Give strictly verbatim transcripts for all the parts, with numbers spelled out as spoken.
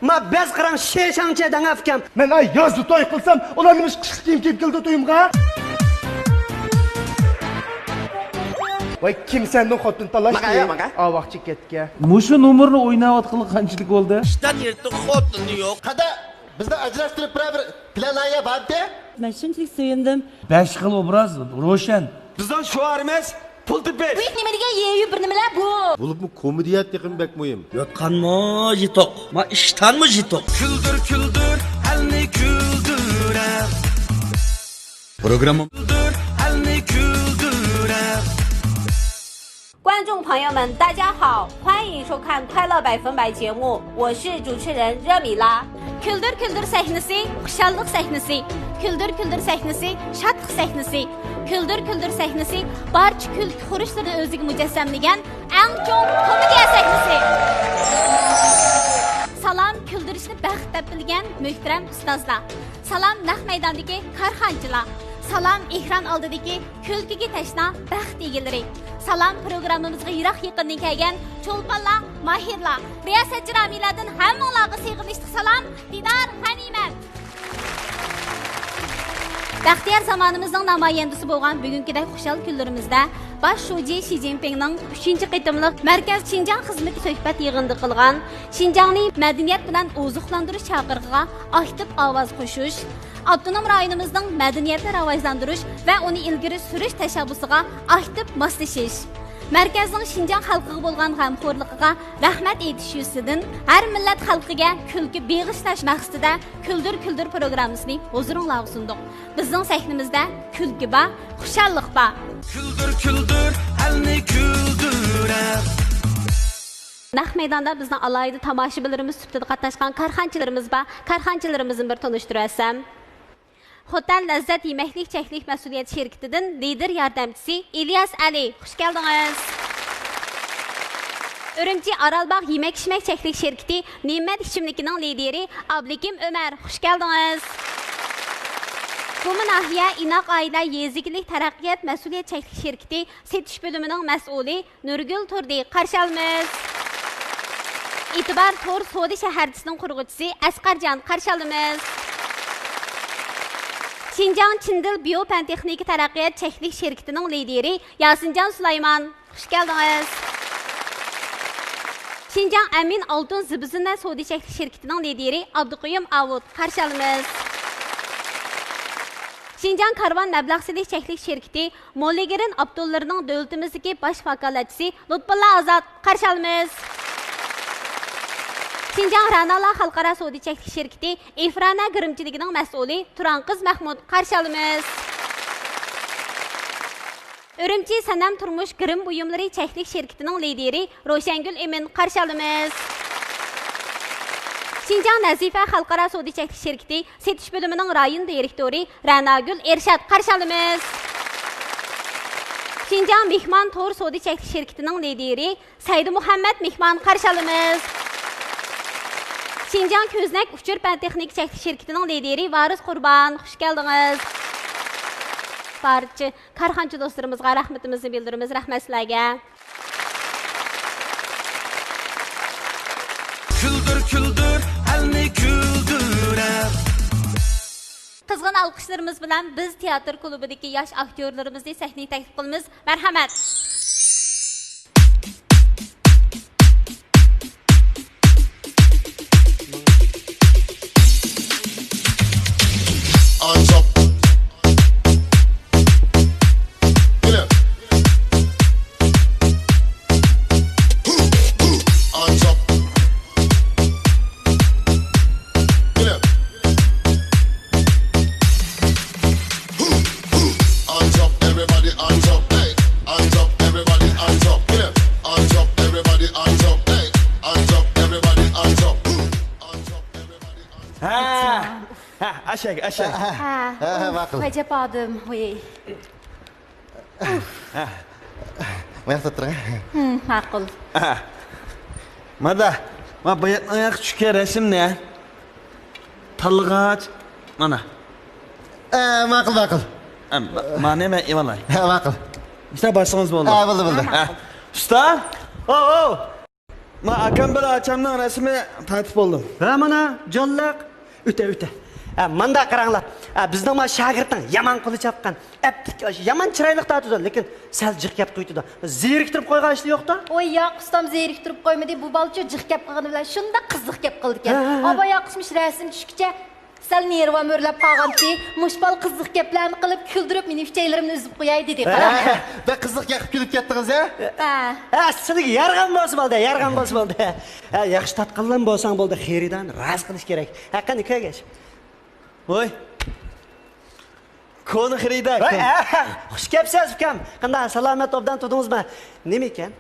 ما بەس قاراڭ شېشاڭچە دەڭ ئەپكەم. مەن ئاي يازدا توي قىلسام، ئۇلار نېمىش قىشلىق كىيىم كىيىپ كېلىدۇ تويۇمغا؟ ۋاي، كىم سەندىن خوتۇن تالاشتى؟ ماڭا، ماڭا. ئاۋاقچى كەتكە. مۇشۇ نومۇرنى ئويناۋاتقىلى قانچىلىك بولدى؟ ئىشتان يىرتىق خوتۇنى يوق. قادا، بىزنى ئاجراشتۇرۇپ بىرەر بىر پىلان لايىھە بارمىدى؟ مەن شۇنچىلىك سۆيۈندۈم. بەش خىل ئوبراز روشەن. بىزنىڭ شوئارىمىز پۇل تېپىش. بۇ نېمە دېگەن يېيۇ بىر نېمىلەر بۇ؟ بولۇپمۇ كومېدىيە تېخىمۇ بەك مۇھىم. يوتقانمۇ يېتۇق، ما ئىشتانمۇ يېتۇق. كۈلدۈر، كۈلدۈر، ئەلنى كۈلدۈرە. پروگرامما. كۈلدۈر، ئەلنى كۈلدۈرە. 观众朋友们，大家好，欢迎收看《快乐百分百》节目，我是主持人热米拉。كۈلدۈر كۈلدۈر سەھنىسى، خۇشاللىق سەھنىسى. كۈلدۈر كۈلدۈر سەھنىسى، شادلىق سەھنىسى. كۈلدۈر كۈلدۈر سەھنىسى، بارچە كۈلكە خۇرۇچلىرىنى ئۆزىگە مۇجەسسەملىگەن ئەڭ چوڭ كومېدىيە سەھنىسى. سالام، كۈلدۈرۈشنى بەخت دەپ بىلگەن مۆھتەرەم ئۇستازلار. سالام، نەق مەيداندىكى كارخانىچىلار. سالام، ئېكران ئالدىدىكى كۈلكىگە تەشنا بەخت ئىگىلىرى. سالام، پروگراممىمىزغا يىراق يېقىندىن كەلگەن چولپانلار، ماھىرلار، رىياسەتچى رامىيلەردىن ھەممىڭلارغا سېغىنىشلىق سالام، دىدار غەنىيمەت. بەختىيار زامانىمىزنىڭ نامايەندىسى بولغان بۈگۈنكىدەك خۇشال كۈنلىرىمىزدە باش شۇجى شى جىنپىڭنىڭ ئۈچىنچى قېتىملىق مەركەز شىنجاڭ خىزمىتى سۆھبەت يىغىنىدا قىلغان شىنجاڭنى مەدەنىيەت بىلەن ئوزۇقلاندۇرۇش چاقىرىقىغا ئاكتىپ ئاۋاز قوشۇش، ئاپتونوم رايونىمىزنىڭ مەدەنىيەتنى راۋاجلاندۇرۇش ۋە ئۇنى ئىلگىرى سۈرۈش تەشەببۇسىغا ئاكتىپ ماسلىشىش، مەركەزنىڭ شىنجاڭ خەلقىگە بولغان غەمخورلۇقىغا رەھمەت ئېيتىش يۈزىسىدىن، ھەر مىللەت خەلقىگە كۈلكە بېغىشلاش مەقسىتىدە كۈلدۈر كۈلدۈر پروگراممىسىنى ھۇزۇرۇڭلارغا سۇندۇق. بىزنىڭ سەھنىمىزدە كۈلكە بار، خۇشاللىق بار. كۈلدۈر، كۈلدۈر، ئەلنى كۈلدۈرە. نەق مەيداندا بىزنىڭ ئالاھىدە تاماشىبىنلىرىمىز سۈپىتىدە قاتناشقان كارخانىچىلىرىمىز بار. كارخانىچىلىرىمىزنى بىر تونۇشتۇرۇۋەتسەم. خوتەن لەززەت يېمەكلىك چەكلىك مەسئۇلىيەت شىركىتىدىن لىدىر ياردەمچىسى ئىلياس ئەلى، خۇش كەلدىڭىز. ئۈرۈمچى ئارالباغ يېمەك-ئىچمەك چەكلىك شىركىتى نېمەت ئىچىملىكىنىڭ لىدىرى ئابلىكىم ئۆمەر، خۇش كەلدىڭىز. گۇما ناھىيە ئىناق ئائىلە يېزا ئىگىلىك تەرەققىيات مەسئۇلىيەت چەكلىك شىركىتى سېتىش بۆلۈمىنىڭ مەسئۇلى نۇرگۈل تۇردى، قارشى ئالىمىز. ئېتىبار تور سودا شەھەرچىسىنىڭ قۇرغۇچىسى ئەسقەرجان، قارشى ئالىمىز. شىنجاڭ چىندىل بىيو پەن تېخنىكا تەرەققىيات چەكلىك شىركىتىنىڭ لىدىرى ياسىنجان سۇلايمان، خۇش كەلدىڭىز. شىنجاڭ ئەمىن ئالتۇن زىبۇ زىننەت سودا چەكلىك شىركىتىنىڭ لىدىرى ئابدۇقېيۇم ئاۋۇت، قارشى ئالىمىز. شىنجاڭ كارۋان مەبلەغ سېلىش چەكلىك شىركىتى مولىگرىن ئاپتونلىرىنىڭ دۆلىتىمىزدىكى باش ۋاكالەتچىسى لۇتپۇللا ئازاد، قارشى ئالىمىز. شىنجاڭ رەنالا خەلقئارا سودا چەكلىك شىركىتى ئىفرانە گىرىمچىلىكىنىڭ مەسئۇلى تۇرانقىز مەھمۇت، قارشى ئالىمىز. ئۈرۈمچى سەنەم تۇرمۇش گىرىم بۇيۇملىرى چەكلىك شىركىتىنىڭ لىدىرى روشەنگۈل ئىمىن، قارشى ئالىمىز. شىنجاڭ نەزىپە خەلقئارا سودا چەكلىك شىركىتى سېتىش بۆلۈمىنىڭ رايون دىرېكتورى رەناگۈل ئېرشات، قارشى ئالىمىز. شىنجاڭ مېھمان تور سودا چەكلىك شىركىتىنىڭ لىدىرى سەيدىمۇھەممەت مېھمان، قارشى ئالىمىز. شىنجاڭ كۆزنەك ئۇچۇر پەن تېخنىكا چەكلىك شىركىتىنىڭ لىدىرى ۋارىس قۇربان، خۇش كەلدىڭىز. بارچە كارخانىچى دوستلىرىمىزغا رەھمىتىمىزنى بىلدۈرىمىز. رەھمەت سىلەرگە. كۈلدۈر، كۈلدۈر، ئەلنى كۈلدۈرە. قىزغىن ئالقىشلىرىمىز بىلەن بىز تىياتىر كۇلۇبىدىكى ياش ئاكتيورلىرىمىزنى سەھنىگە تەكلىپ قىلىمىز. مەرھەمەت. Hands up. Get up. Hands up. Get up. Hands up, everybody, hands up, hey. Hands up, everybody, hands up, get up. Hands up, everybody, hands up, hey. Hands up, everybody, hands up. Hands up, everybody, hands up. ھە، ھە، ئەشەك، ئەشەك. ھە، ھە، ھە، ماقۇل. ئەجەب ئادەم، ۋەي. ماياقتا تۇرۇڭ. ھىم، ماقۇل. ھە. مادا، ما باياتنىڭ ياق چۈشكەن رەسىمنى تاللىغاچ، مانا. ھە، ماقۇل، ماقۇل. ھە، ما-، مانى مەن ئېۋالاي. ھە، ماقۇل. ئىشتە بارسىڭىز بولدى. ھە، بولدى، بولدى. ھە. ئۇستا. ئو، ئو. ما ئاكام بىلەن ئاچامنىڭ رەسىمى تارتىپ بولدۇم. ھە، مانا، جانلىق. ئۆتە، ئۆتە. ھە، ماندا قاراڭلار. ھە، بىزنىڭ ما شاگىرتنىڭ يامان قولى چاپقان. ئەپتىك، يامان چىرايلىق تارتىدۇ، لېكىن سەل جىق گەپ قىلىۋېتىدۇ. زېرىكتۈرۈپ قويغان ئىشى يوقتا؟ ۋاي ياق، ئۇستام زېرىكتۈرۈپ قويمىدى. بۇ بالىچۇ جىق گەپ قىلغىنى بىلەن شۇنداق قىزىق گەپ قىلىدىكەن. ھە، ھە، ھە. ئاباي ياق قىسمىش رەسىم چۈشكىچە سەل نېرۋام ئۆرلەپ قالغانتى. مۇشۇ بالا قىزىق گەپلەرنى قىلىپ، كۈلدۈرۈپ، مېنى ئۈچەيلىرىمنى ئۈزۈپ قوياي دېدى. ھە، بەك قىزىق گەپ قىلىپ كەتتىڭىز، ھە؟ ھە. ھە، سىلىگە يارىغان بولسا بولدى، يارىغان بولسا بولدى. ھە، ياخشى تارتقانلام بولساڭ بولدى، خېرىدارنى رازى قىلىش كېرەك. ھە، قېنى كۆرگەچ. ۋاي. كونا خېرىدار. ۋاي، ھە، خۇش كەپسىز، ئۇكام. قانداق، سالامەت، ئوبدان تۇردىڭىزمۇ؟ نېمە ئىكەن؟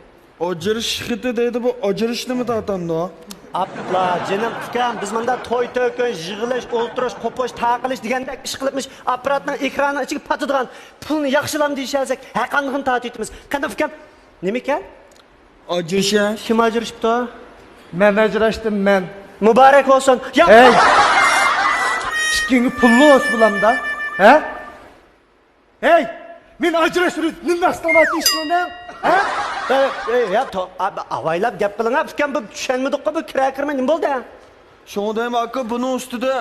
ئاجرىشىش خېتى دەيدۇ، بۇ ئاجرىشىشنىمۇ تارتامدۇ؟ ئاپلا، جېنىم ئۇكام، بىز مۇندا توي-تۆكۈن، يىغىلىش، ئولتۇرۇش، قوپۇش، تارقىلىش دېگەندەك ئىش قىلىپمىش، ئاپپاراتنىڭ ئېكرانىنىڭ ئىچىگە پاتىدىغان پۇلنى ياخشىلام دېيىشەلىسەك، ھەرقاندىقىنى تارتىۋېتىمىز. قېنى ئۇكام، نېمە ئىكەن؟ ئاجرىشىش. كىم ئاجرىشىپتۇ؟ مەن ئاجراشتىم، مەن. مۇبارەك بولسۇن. يا ھەي! ئىككىڭگە پۇللا بولسا بولامدا؟ ھە؟ ھەي! مېنى ئاجراشتۇرۇپ نېمە مەقسىتىڭ بار ئىشىڭدىن؟ ھە؟ ئەي، ئەي، يا، تو-، ئا-، ئاۋايلاپ گەپ قىلىڭا، ئۇكام، بۇ چۈشەنمىدۇققۇ، بۇ كىرە كىرمە نېمە بولدى؟ شۇڭا دەيمەن، ئاكا، بۇنىڭ ئۈستىدە،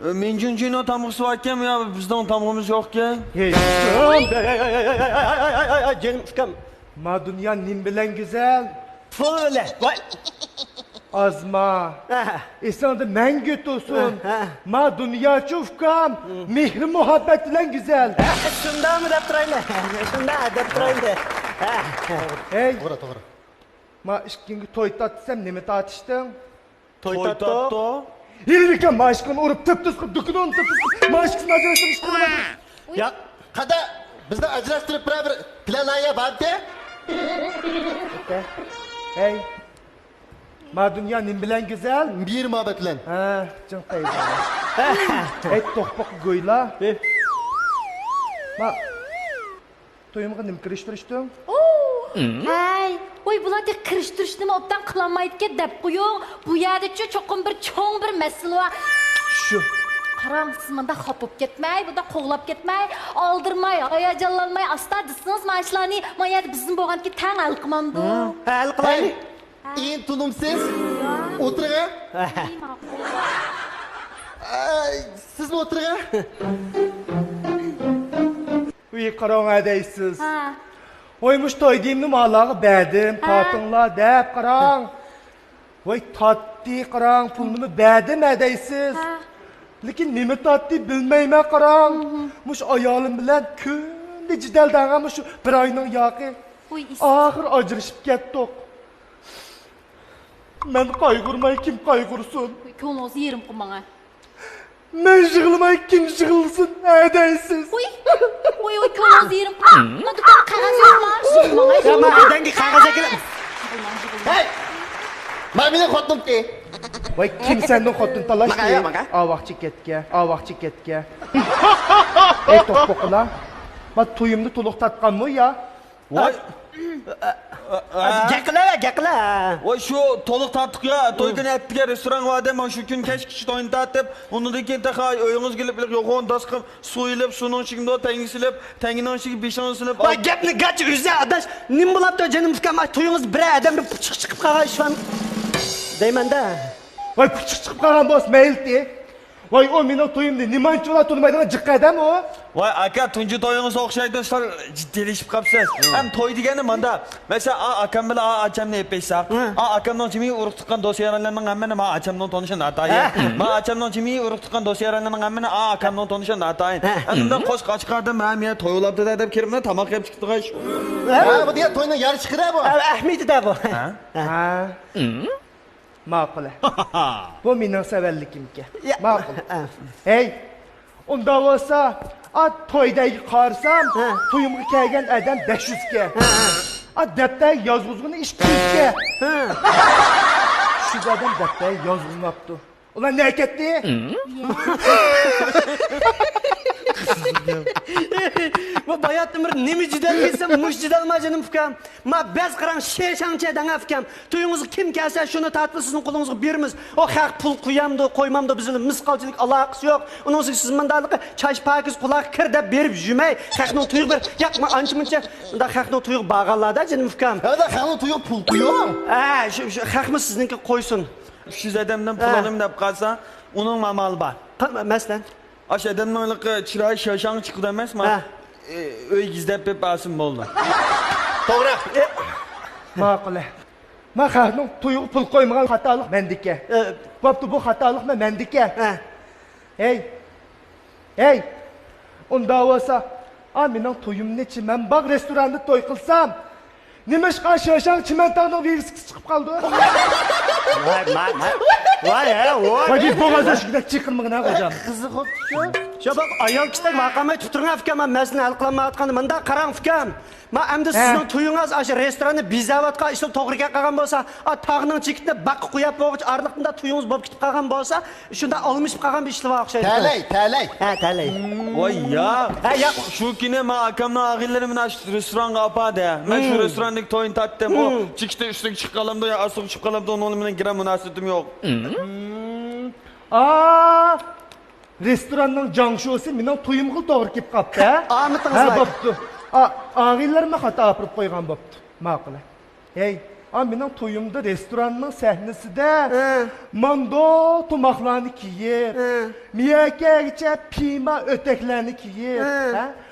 ئە، مىنجۇنجىنىڭ تامغىسى باركەن، يا بىزنىڭ تامغىمىز يوقكەن. ھېي، ھېي، ھېي، جېنىم ئۇكام. ما دۇنيا نېمە بىلەن گۈزەل؟ پۇل بىلەن. ۋاي. ئازما. ھە. ئېسىڭدە مەڭگۈ تۇرسۇن. ھە، ھە. ما دۇنياچۇ ئۇكام، مېھرى مۇھەببەت بىلەن گۈزەل. ھە، شۇنداقمۇ دەپ تۇرايلى؟ شۇنداق دەپ تۇرايلى. ھە. ھەي. توغرا، توغرا. ما ئىككىڭگە توي تارت دېسەم، نېمە تارتىشتىڭ؟ توي تارتتۇق. ھېلىكى ماشىقىنى ئۇرۇپ، تىپ-تىز قىلىپ، دۇكىنىنى تىپ-تىز قىلىپ، ماشىقىسىنى ئاجراشتۇرۇش قىلمىدى. ياق. قادا، بىزنى ئاجراشتۇرۇپ بېرەر بىر پىلان لايىھە بارمىكەن؟ ھەي، ما دۇنيا نېمە بىلەن گۈزەل؟ مېھىر مۇھەببەت بىلەن. ھە، جىڭ قەيزى. ھەي، توقپاق گويلا. ھە. ما تويۇمغا نېمە كىرىشتۈرۈشتۈڭ؟ ھەي، ۋاي، بۇلار تېخى كىرىشتۈرۈشنىمۇ ئوبدان قىلالمايدىكەن دەپ قويۇڭ. بۇ يەردىچۇ چوقۇم بىر چوڭ بىر مەسىلە بار. شۇ. قاراڭ، سىز مۇنداق خاپا بولۇپ كەتمەي، مۇنداق قوغلاپ كەتمەي، ئالدىرىماي، ھاياجانلانماي، ئاستا دېسىڭىز، مانا شۇلارنى ما يەردە بىزنىڭ بولغاندىكىن تەڭ ھەل قىلمامدۇ؟ ھە، ھەل قىلايلى. ئىنتۇلۇمسىز. ئولتۇرغا. ئەي، ماقۇل. ئەي، سىزمۇ ئولتۇرغا. ۋىي، قاراڭ ھەدەيسىز. ھە. ۋاي، مۇشۇ توي دېيىمنى مالارغا بەردىم، ھە. تارتىڭلار دەپ قاراڭ. ھە. ۋاي، تارتتى، قاراڭ، پۇلنىمۇ بەردىم ھەدەيسىز. ھە. لېكىن نېمە تارتتى بىلمەيمەن، قاراڭ. مۇشۇ ئايالىم بىلەن كۈندە جېدەل دەڭە، مۇشۇ بىر ئاينىڭ ياقى. ۋاي، ئىس- ئاخىر ئاجرىشىپ كەتتۇق. مەن قايغۇرماي كىم قايغۇرسۇن؟ ۋاي، كۆڭلىڭىزنى يېرىم قىلماڭ ھە. مەن يىغلىماي كىم يىغلىسۇن، ھەدەيسىز. ۋاي، ۋاي، ۋاي، كۆڭلىڭىزنى يېرىم قىلماڭ. ما دۇكانغا قەغەز ئەكىلىڭ، يىغلىماڭ ھە. يا، ما ئەدەڭگە قەغەز ئەكىلىڭ. يىغلىماڭ، يىغلىماڭ. ھەي! ما مېنىڭ خوتۇنۇمتى. ۋاي، كىم سەندىن خوتۇن تالاشتى؟ ماڭا، ماڭا. ئاۋاق چېكەتكە، ئاۋاق چېكەتكە. ئەي، توقپوقىلار. ما تويۇمنى تولۇق تارتقانمۇ يا؟ ۋاي. گەقلە، گەقلە. ۋاي، شۇ تولۇق تارتتۇق يا. توي كۈنى ئەتىگە رېستوران بار ئىدى، مانا شۇ كۈنى كەچكىچە توينى تارتىپ، ئۇنىڭدىن كېيىن تېخى ئۆيىڭىزگە كېلىپ، يوغان داس قىلىپ، سۇ ئېلىپ، سۇنىڭ ئىچىگە تەڭگە سېلىپ، تەڭگىنىڭ ئىچىگە بېشىڭىزنى سېلىپ. ۋاي، گەپنى گاچ ئۈزە ئاداش. نېمە بولاپتۇ جېنىم ئۇكام؟ ئاي، تويىڭىز بىرەر ئادەمدىن پۇچۇق چىقىپ قالغان ئىش بارمۇ؟ دەيمەن-دە. ۋاي، پۇچۇق چىقىپ قالغان بولسا مەيلىتى. ۋاي، ئۇ مېنىڭ تويۇمنى نېمانچىۋالا تونۇمايدىغان جىق ئادەم ئۇ. ۋاي ئاكا، تۇنجى تويىڭىز ئوخشايدۇ، سىلەر جىددىيلىشىپ قاپسىز. ھەم توي دېگەننى ماندا، مەسىلەن، ئا ئاكام بىلەن ئا ئاچامنى ئېلىپ بېرساق، ئا ئاكامنىڭ جىمى ئۇرۇق تۇغقان دوست يارانلىرىنىڭ ھەممىنى ما ئاچامنىڭ تونۇشى ناتايىن. ما ئاچامنىڭ جىمى ئۇرۇق تۇغقان دوست يارانلىرىنىڭ ھەممىنى ئا ئاكامنىڭ تونۇشى ناتايىن. ئەمدى قوش قاچقاردىن مەن يەنە توي بولاپتۇ دەپ كىرىپ، تاماق يەپ چىقتىغاي. ھە، بۇ دېگەن توينىڭ يارىشى قىرە بۇ. ئەھمىيىتى دە بۇ. ھە؟ ماقۇل. بۇ مېنىڭ سەۋەنلىكىمكەن. يا. ماقۇل. ئە. ھەي، ئۇنداق بولسا، ئا، تويدەيگە قارىسام، ھە. تويۇمغا كەلگەن ئادەم بەش يۈزكەن. ھە، ھە. ئا، دەپتەرگە يازغۇزغىنى ئىككى يۈزكەن. ھە. ئۈچ يۈز ئادەم دەپتەرگە يازغۇزماپتۇ. ئۇلار نەگە كەتتى؟ باياتتىن بېرى نېمە جېدەل دېسەم، مۇشۇ جېدەلما جېنىم ئۇكام. ما بەز قاراڭ، شېشاڭچە دەڭە ئۇكام. تويىڭىزغا كىم كەلسە شۇنى تارتىپ سىزنىڭ قولىڭىزغا بېرىمىز. ئۇ خەق پۇل قويامدۇ، قويمامدۇ، بىز بىلەن مىسقالچىلىك ئالاقىسى يوق. ئۇنىڭ ئۈستىگە سىز مۇنداقلىقى چاچ پاكىز قۇلاق كىر دەپ بېرىپ يۈرمەي، خەقنىڭ تويىغا بېرىپ، ياق، ما ئانچە مۇنچە، مۇنداق خەقنىڭ تويىغا بارغانلاردا جېنىم ئۇكام. ھەدە خەقنىڭ تويىغا پۇل قويۇڭ. ھە، شۇ، شۇ خەقمۇ سىزنىڭكى قويسۇن. ئۈچ يۈز ئادەمدىن پۇل ھە. ئالىمەن دەپ قالسا، ئۇنىڭ ئامالى بار. قا-، مەسىلەن؟ ئاشۇ ئادەمنىڭ ھېلىقى چىرايى شاشاڭ چىقىدۇ ئەمەسما؟ ھە. ئۆيگە ئىزدەپ بېرىپ ئالسۇن بولدى. توغرا. ماقۇل. ما خەقنىڭ تويىغا پۇل قويمىغان خاتالىق مەندىكەن. ئە. بوپتۇ، بۇ خاتالىق مەن، مەندىكەن. ھە. ھەي. ھەي. ئۇنداق بولسا، ئا، مېنىڭ تويۇمنى چىمەنباغ رېستورانىدا توي قىلسام، نېمىشقا شېشاڭ چىمەنتاغنىڭ ۋىۋىسكىسى چىقىپ قالدى. ۋاي، ما، ما. ۋاي، ھە، ۋاي. ۋاي، بىز بوغازدا شۇنداق چىقىرمىغىن ھە، خوجام. قىزىق بوپتۇ. شۇ بوپ، ئايال كىشىدەك ۋارقىرىماي تۇرۇپ تۇرۇڭ ئۇكام، مەن مەسىلىنى ھەل قىلالمايۋاتقاندا، مۇنداق قاراڭ ئۇكام. ما ئەمدى ھە. سىزنىڭ تويىڭىز ئاشۇ رېستوراننى بېزەۋاتقان ئىشلار توغرا كەپ قالغان بولسا، ئا، تاغنىڭ چېكىتىنى باغقا قويۇپ بولغۇچە ئارىلىقتا تويىڭىز بولۇپ كېتىپ قالغان بولسا، شۇنداق ئالمىشىپ قالغان بىر ئىشلار بار ئوخشايدۇ. تەلەي، تەلەي. ھە، تەلەي. ۋاي ياق. ھە، ياق. شۇ كۈنى ما ئاكامنىڭ ئاغىنىلىرى مېنى ئاشۇ رېستورانغا ئاپاردى. مەن شۇ ھىم. رېستوراننىڭ تويىنى تارتتىم. ئۇ ھىم. چېكىتى ئۈستىگە چىقىپ قالامدۇ يا ئاستىغا چۈشۈپ قالامدۇ، ئۇنىڭ بىلەن گىرەم مۇناسىۋىتىم يوق. ئا، رېستوراننىڭ جاڭشۇسى مېنىڭ تويۇمغىلا توغرا كېلىپ قاپتۇ، ھە؟ ئامىتىڭىز ھە، لايىق. بوپتۇ. ئا، ئاغىنىلىرىمنى خاتا ئاپىرىپ قويغان بوپتۇ. ماقۇل. ھەي، ئا، مېنىڭ تويۇمدا رېستوراننىڭ سەھنىسىدە ھە. ماندو تۇماقلارنى كىيىپ، ھە. مىيەكەگىچە پىما ئۆتەكلەرنى كىيىپ، ھە. ھە؟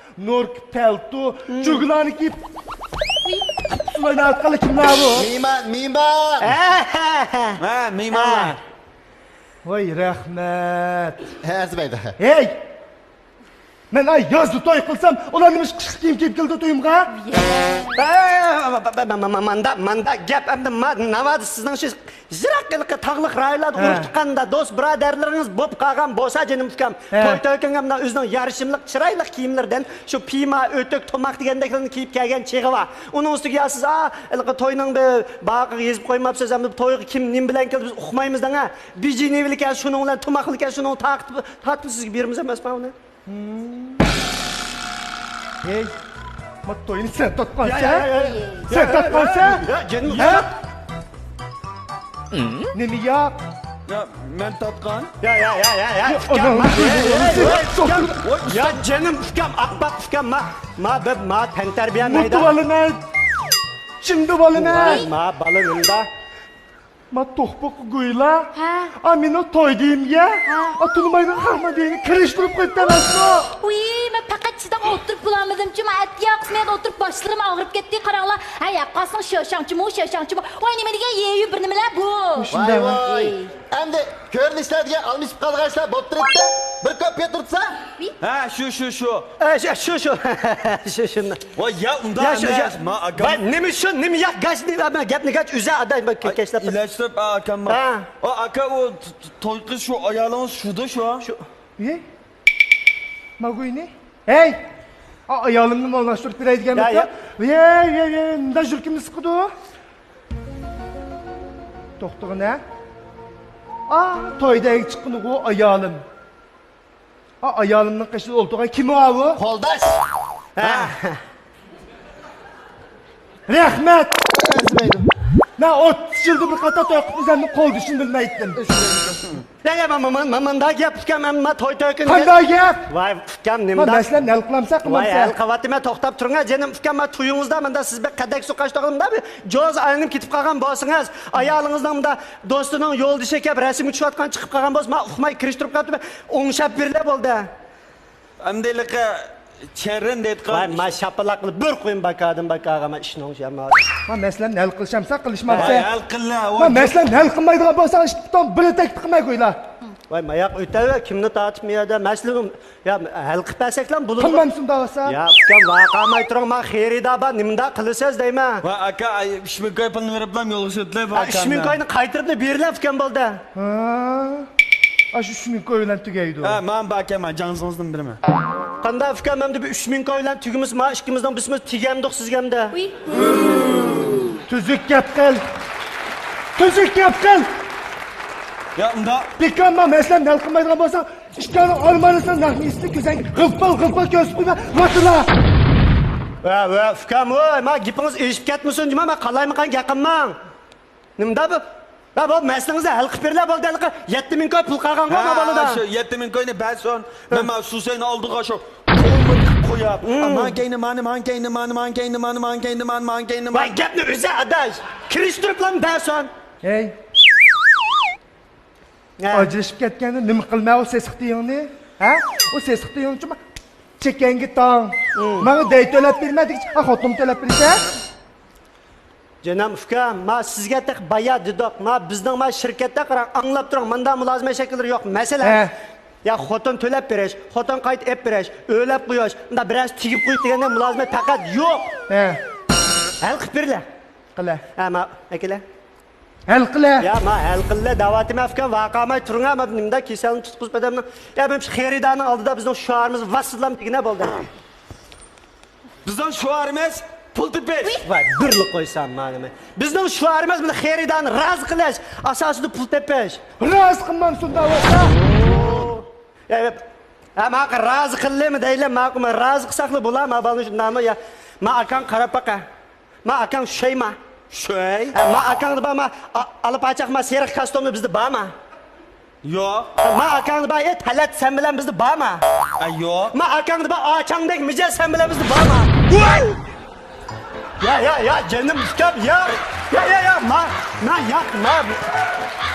نوركا پەلتو، ھىم. جۇگىلارنى كىيىپ، سۇلاينى ئاتقانلار كىملەر بۇ؟ مېھمان، مېھمان. ھە، ھە، ھە. ھە، مېھمانلار. ھە. ۋاي، رەھمەت. ھە، ئەرزىمەيدۇ. ھەي! مەن ئاي يازدا توي قىلسام، ئۇلار نېمىش قىشلىق كىيىم كىيىپ كېلىدۇ تويۇمغا؟ ئە، ماندا، ماندا گەپ ئەمدى، ما-، ناۋادا سىزنىڭ شۇ يىراق ھېلىقى تاغلىق رايونلاردا ھە. ئۇرۇق تۇغقاندا دوست بۇرادەرلىرىڭىز بولۇپ قالغان بولسا، جېنىم ئۇكام، ھە. توي تۆكۈڭگە مۇنداق ئۆزىنىڭ يارىشىملىق، چىرايلىق كىيىملىرىدىن شۇ پىما، ئۆتۈك، تۇماق دېگەندەكلەرنى كىيىپ كەلگەن چېغى بار. ئۇنىڭ ئۈستىگە يا سىز، ئا، ھېلىقى توينىڭ بىر باغىغا يېزىپ قويماپسىز، ئەمدى تويغا كىم نېمە بىلەن كېلىدۇ، بىز ئۇقمايمىز دەڭە. بىجىنى بىلكەن شۇنىڭ بىلەن، تۇماق بىلكەن شۇنىڭ تارتىپ، تارتىپ سىزگە بېرىمىز ئەمەسمۇ ئۇنى؟ ھەي، ما توينى سەن تارتقانسەن؟ يا، يا، يا، يا. سەن تارتقانسەن؟ يا، جېنىم. ھە؟ نېمە ياق؟ يا، مەن تارتقان. يا، يا، يا، يا، يا. يا، ئۇكام، ئاناڭ ما، يا، يا، يا، يا، يا، يا، ئۇكام. ۋاي، يا، جېنىم، ئۇكام، ئاپپاق ئۇكام، ما، ما، بىر، ما، تەنتەربىيە مۇتۇ مەيدان. بالىنى. چىمدى بالىنى. ۋاي، ما، بالىنىمدا. ما توخپۇققا گويلا. ھە. ئا، مېنىڭ توي دېيىمگە. ھە. ئا، تونۇمايدىغان خەقنىڭ دېيىنى كىرىشتۈرۈپ قويۇپتۇ ئەمەسمۇ؟ ۋۇي، مەن پەقەت چىداپ ئولتۇرۇپ بولالمىدىم. جۇما ئەتىياقىسى مەن ئولتۇرۇپ باشلىرىم ئاغرىپ كەتتى. قاراڭلار، ھە، يەپ قالسىڭ شېشاڭچىمۇ، شېشاڭچىمۇ. ۋاي، نېمە دېگەن يېيۇ بىر نېمىلەر بۇ؟ ۋاي، ۋاي. ئەمدى كۆرۈنۈشلەر دېگەن ئالمىشىپ قالغان ئىشلار بولۇپ تۇرۇپتۇ. بىر كوپىيە تۇرۇپسا. ھە، شۇ، شۇ، شۇ. ئە، شۇ، شۇ، شۇ. شۇ، شۇ. ۋاي، يا، ئۇنداق يا، شۇ، ئەمەس. شۇ. ما، ئاكام. ۋاي، نېمە شۇ، نېمە ياق، گاچ، نېمە، گەپنى گاچ، ئۈزە، ئاداش، بىر ئاي، كەچلەپ. ئىلاجلاپ، ئاكام. ھە. ئا، ئاكا، ئۇ ت-، ت-، توي قىز شۇ ئايالىڭىز شۇدا شۇ. شۇ. ئى؟ ماگۇينى؟ ھەي! ئا، ئايالىمنى مولاشتۇرۇپ بېرەي دېگەن يا، بولسا. يا. ۋەي، ۋەي، ۋەي، مۇنداق يۈرىكىمنى سىقىدۇ. توختىغىنە. ئا، تويدا ئەگە چىققىنىغۇ ئايالىم. ئا، ئايالىمنىڭ قېشىدا ئولتۇرغان كىم ئاۋۇ؟ قولداش. ھە. رەھمەت. ئەرزىمەيدۇ. مەن ئوتتۇز يىلدا بىر قېتىم توي قىلىپ ئۆزۈمنىڭ قولدىشىنى بىلمەيتتىم. يا، يا، ما، ما، ما، ماندا گەپ ئۇكام، ئەمما توي تۆكۈن. قانداق گەپ؟ ۋاي ئۇكام، نېمە؟ ما مەسىلەن ھەل قىلامسەن، ۋاي قىلمامسەن؟ ھەل قىلىۋاتىمەن، توختاپ تۇرۇڭ ھە جېنىم ئۇكام، ما تويىڭىزدا ماندا سىز بىر قەدەك سۇ قاشتۇرغاندا بىر جوز ئايلىنىپ كېتىپ قالغان بولسىڭىز، ئايالىڭىزنىڭ ماندا دوستىنىڭ يولدىشى كەپ رەسىمگە چۈشۈۋاتقان چىقىپ قالغان بولسا، ما ئۇقماي كىرىشتۈرۈپ قاپتىمەن. ئوڭشاپ بېرىلە بولدى. ئەمدى ھېلىقى چەررىن دەيدىغان ۋاي، ما شاپىلاق قىلىپ بىر قويۇم باكادىن باكاغا، ما ئىشنىڭ ئىشى ئەمما. ما مەسىلەن ھەل قىلىشامسا قىلىشمامسا؟ ۋاي، ھەل قىللا، ما ۋاي. مەسىلەن ھەل قىلمايدىغان بولساڭ ئىشتىن بىر تەكلىپ قىلماي قويلا. ۋاي، ماياق ئۆتەۋەر، كىمنى تارتىپ مۇ يەردە؟ مەسىلىنى يا ھەل قىلىپ بەرسەكلا بولىدۇ. قىلمامسىز ئۇنداق بولسا؟ يا ئۇكام، ۋارقىرىماي تۇرۇڭ، ما خېرىدار بار، نېمىنداق قىلىسىز دەيمەن. ۋاي ئاكا، ئاي، ئۈچ مىڭ كوي پۇلنى بېرىپلا يولغا سېلىپلا ۋاي ئۈچ مىڭ كوينى قايتۇرۇپلا بېرىلە ئۇكام بولدى. ھا؟ ئاشۇ ئۈچ مىڭ كوي بىلەن تۈگەيدۇ. ھە، ماڭا بار ئىكەن، مانا جاڭزىڭىزدىن بېرىمەن. قانداق ئۇكام، ئەمدى بۇ ئۈچ مىڭ كوي بىلەن تۈگىمىسە، ما ئىككىمىزنىڭ بىسىمىز تېگەمدۇق سىزگە ئەمدى. تۈزۈك گەپ قىل. تۈزۈك گەپ قىل. يا ئۇنداق. بىكار ما مەسىلەمنى ھەل قىلمايدىغان بولساڭ، ئىككىڭنىڭ ئارمانىسىنىڭ نەق مېيىسىنى كۆزۈڭگە غىلپىل غىلپىل كۆرسىتىپ قويما، ۋاتىلا. ۋە، ۋە، ئۇكام، ۋوي، ما گېپىڭىز ئېشىپ كەتمىسۇن جۇما، ما قالايمىقان گەپ قىلماڭ. نېمىدا بۇ؟ ۋە، بۇ مەسىلىڭىزنى ھەل قىلىپ بېرىلە بولدى، ھېلىقى يەتتە مىڭ كوي پۇل قالغانغۇ ما بالىدا. شۇ يەتتە مىڭ كوينى بەرسۇن. مەن ما سۇسەينى ئالدىغا شۇ قومۇر قىلىپ قوياپ. ماڭكەينى مانى، ماڭكەينى مانى، ماڭكەينى مانى، مانكەينى مانى، مانكەينى مانى. ۋاي، گەپنى ئۆزى ئاداش. كىرىشتۈرۈپلا بەرسۇن. ھەي. ھە. ئاجرىشىپ كەتكەندە نېمە قىلىمەن ئۇ سېسىق تىيىڭنى؟ ھە؟ ئۇ سېسىق تىيىڭچۇ ما-، چېكەڭگە تاڭ. ماڭا دەي تۆلەپ بېرىمەن دېگۈچە، ھە، خوتۇنۇم تۆلەپ بېرىسەن؟ جېنىم ئۇكام، ما سىزگە تېخى بايا دېدۇق. ما بىزنىڭ ما شىركەتتە قاراڭ، ئاڭلاپ تۇرۇڭ، ماندا مۇلازىمەت شەكىللىرى يوق. مەسىلەن، ھە. يا خوتۇن تۆلەپ بېرىش، خوتۇن قايتا ئېلىپ بېرىش، ئۆيلەپ قويۇش، مۇندا بىرەرسى تېگىپ قويۇش دېگەندەك مۇلازىمەت پەقەت يوق. ھە. ھەل قىلىپ بېرىلە. قىلە. ھە، ما، ئەكېلە. ھەل قىلە. يا، ما ھەل قىلە دەۋاتىمەن ئۇكام، ۋارقىرىماي تۇرۇڭ، ما نېمىدە كېسەلنى تۇتقۇزۇپ ئادەمنى. يا، مېنىڭ شۇ خېرىدارنىڭ ئالدىدا بىزنىڭ شوئارىمىز ۋاسسالام دېگىنە بولدى. بىزنىڭ شوئارىمىز پۇل تېپىش. ۋاي، بىرلا قويسام ما نېمە. بىزنىڭ شوئارىمىز مانا خېرىدارنى رازى قىلىش، ئاساسىدا پۇل تېپىش. رازى قىلمامسۇن دەۋاتسا. يا، يا، ھە، ماقۇل، رازى قىلدىمۇ دەيلى، ماقۇل، ما رازى قىلساقلا بولا، ما بالىنى شۇنداقمۇ يا. ما ئاكاڭ قاراپ باقە. ما ئاكاڭ شۇيما. شۇي؟ ھە، ما ئاكاڭدا بارما؟ ئا-، ئالا پاچاق ما سېرىق كاستيۇمى بىزدە بارما؟ يوق. ما ئاكاڭدا بار، ئېي، تەلەت سەن بىلەن بىزدە بارما؟ ئە، يوق. ما ئاكاڭدا بار، ئاچاڭدەك مىجەز سەن بىلەن بىزدە بارما؟ يا، يا، يا، جېنىم ئۇكام، يا. يا، يا، يا، ما، ما، يا، ما،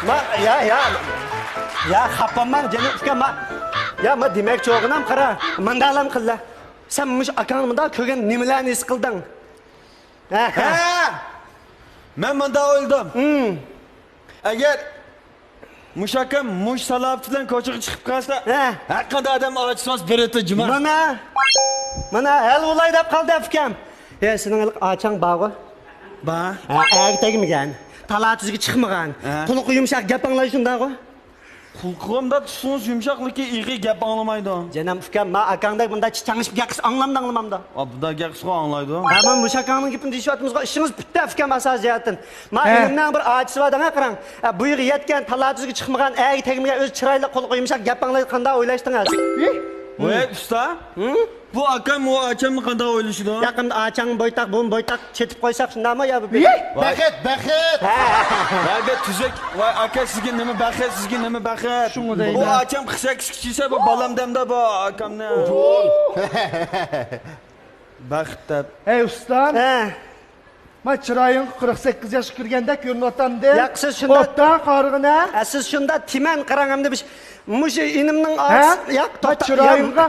ما، يا، يا. يا، خاپا بولماڭ، جېنىم ئۇكام، ما. يا، ما دېمەكچى بولغىنىم، قارا، ماندالام قىللا. سەن مۇشۇ ئاكاڭنى مۇنداق كۆرگەن نېمىلەرنى ھېس قىلدىڭ؟ ھە، ھە. ھە! مەن مۇنداق ئويلىدىم. ھىم. ئەگەر مۇشۇ ئاكام مۇشۇ سالاپىتى بىلەن كوچىغا چىقىپ قالسا، ھە. ھەر قانداق ئادەم ئاچسىز بېرىدۇ جۇما. مانا، مانا ھەل بولاي دەپ قالدى ئۇكام. ھە، سېنىڭ ھېلىقى ئاچاڭ بارغۇ؟ بار. ھە، ئەرگە تەگمىگەن، تالا-تۈزگە چىقمىغان، ھە. قۇلىقى يۇمشاق گەپ ئاڭلايدۇ شۇنداقغۇ؟ قۇلىقىغا مۇنداق تۇتسىڭىز يۇمشاق، لېكىن ئېغىر گەپ ئاڭلىمايدۇ. جېنىم ئۇكام، ما ئاكاڭدەك بۇنداق چىچاڭلىشىپ گەپ قىلسا ئاڭلامدۇ، ئاڭلىمامدۇ؟ ئا، بۇنداق گەپ قىلسا ئاڭلايدۇ. ھە، مانا مۇشۇ ئاكاڭنىڭ گېپىنى دېيىشىۋاتىمىزغۇ، ئىشىڭىز پۈتتى ئۇكام ئاساسىي جەھەتتىن. ما ھە. ئىنىمنىڭ بىر ئاچىسى بار دەڭە قاراڭ. ھە، بۇ يەرگە يەتكەن، تالا-تۈزگە چىقمىغان، ئەرگە تەگمىگەن، ئۆزى چىرايلىق، قۇلىقى يۇمشاق گەپ ئاڭلايدۇ، قانداق ئويلاشتىڭىز؟ ھە؟ ۋاي ئۇستا، ھىم؟ بۇ ئاكام ئۇ ئاچامنى قانداق ئويلىشىدۇ؟ يېقىندا ئاچاڭ بويتاق، بۇم بويتاق چېتىپ قويساق شۇنداقمۇ يا بۇ؟ ھە؟ بەخت، بەخت! ھە. ۋاي بەك تۈزۈك. ۋاي ئاكا، سىزگە نېمە بەخت، سىزگە نېمە بەخت. شۇڭا دەيمەن. ئۇ ئاچام قىرىق سەككىز كىشى، بۇ بالام دەمدە بۇ ئاكامنى. بەخت دەپ. ھەي ئۇستام. ھە. ما چىرايىڭغا قىرىق سەككىز ياشقا كىرگەندەك كۆرۈنۈۋاتامدى. ياق، سىز شۇنداق ئوبدان قارىغىن ھە. ھە، سىز شۇنداق تىمەن قاراڭ ئەمدى بىش-، مۇشۇ ئىنىمنىڭ ھە؟ ئاچىسى، ياق، ما توختا، چىرايىڭغا،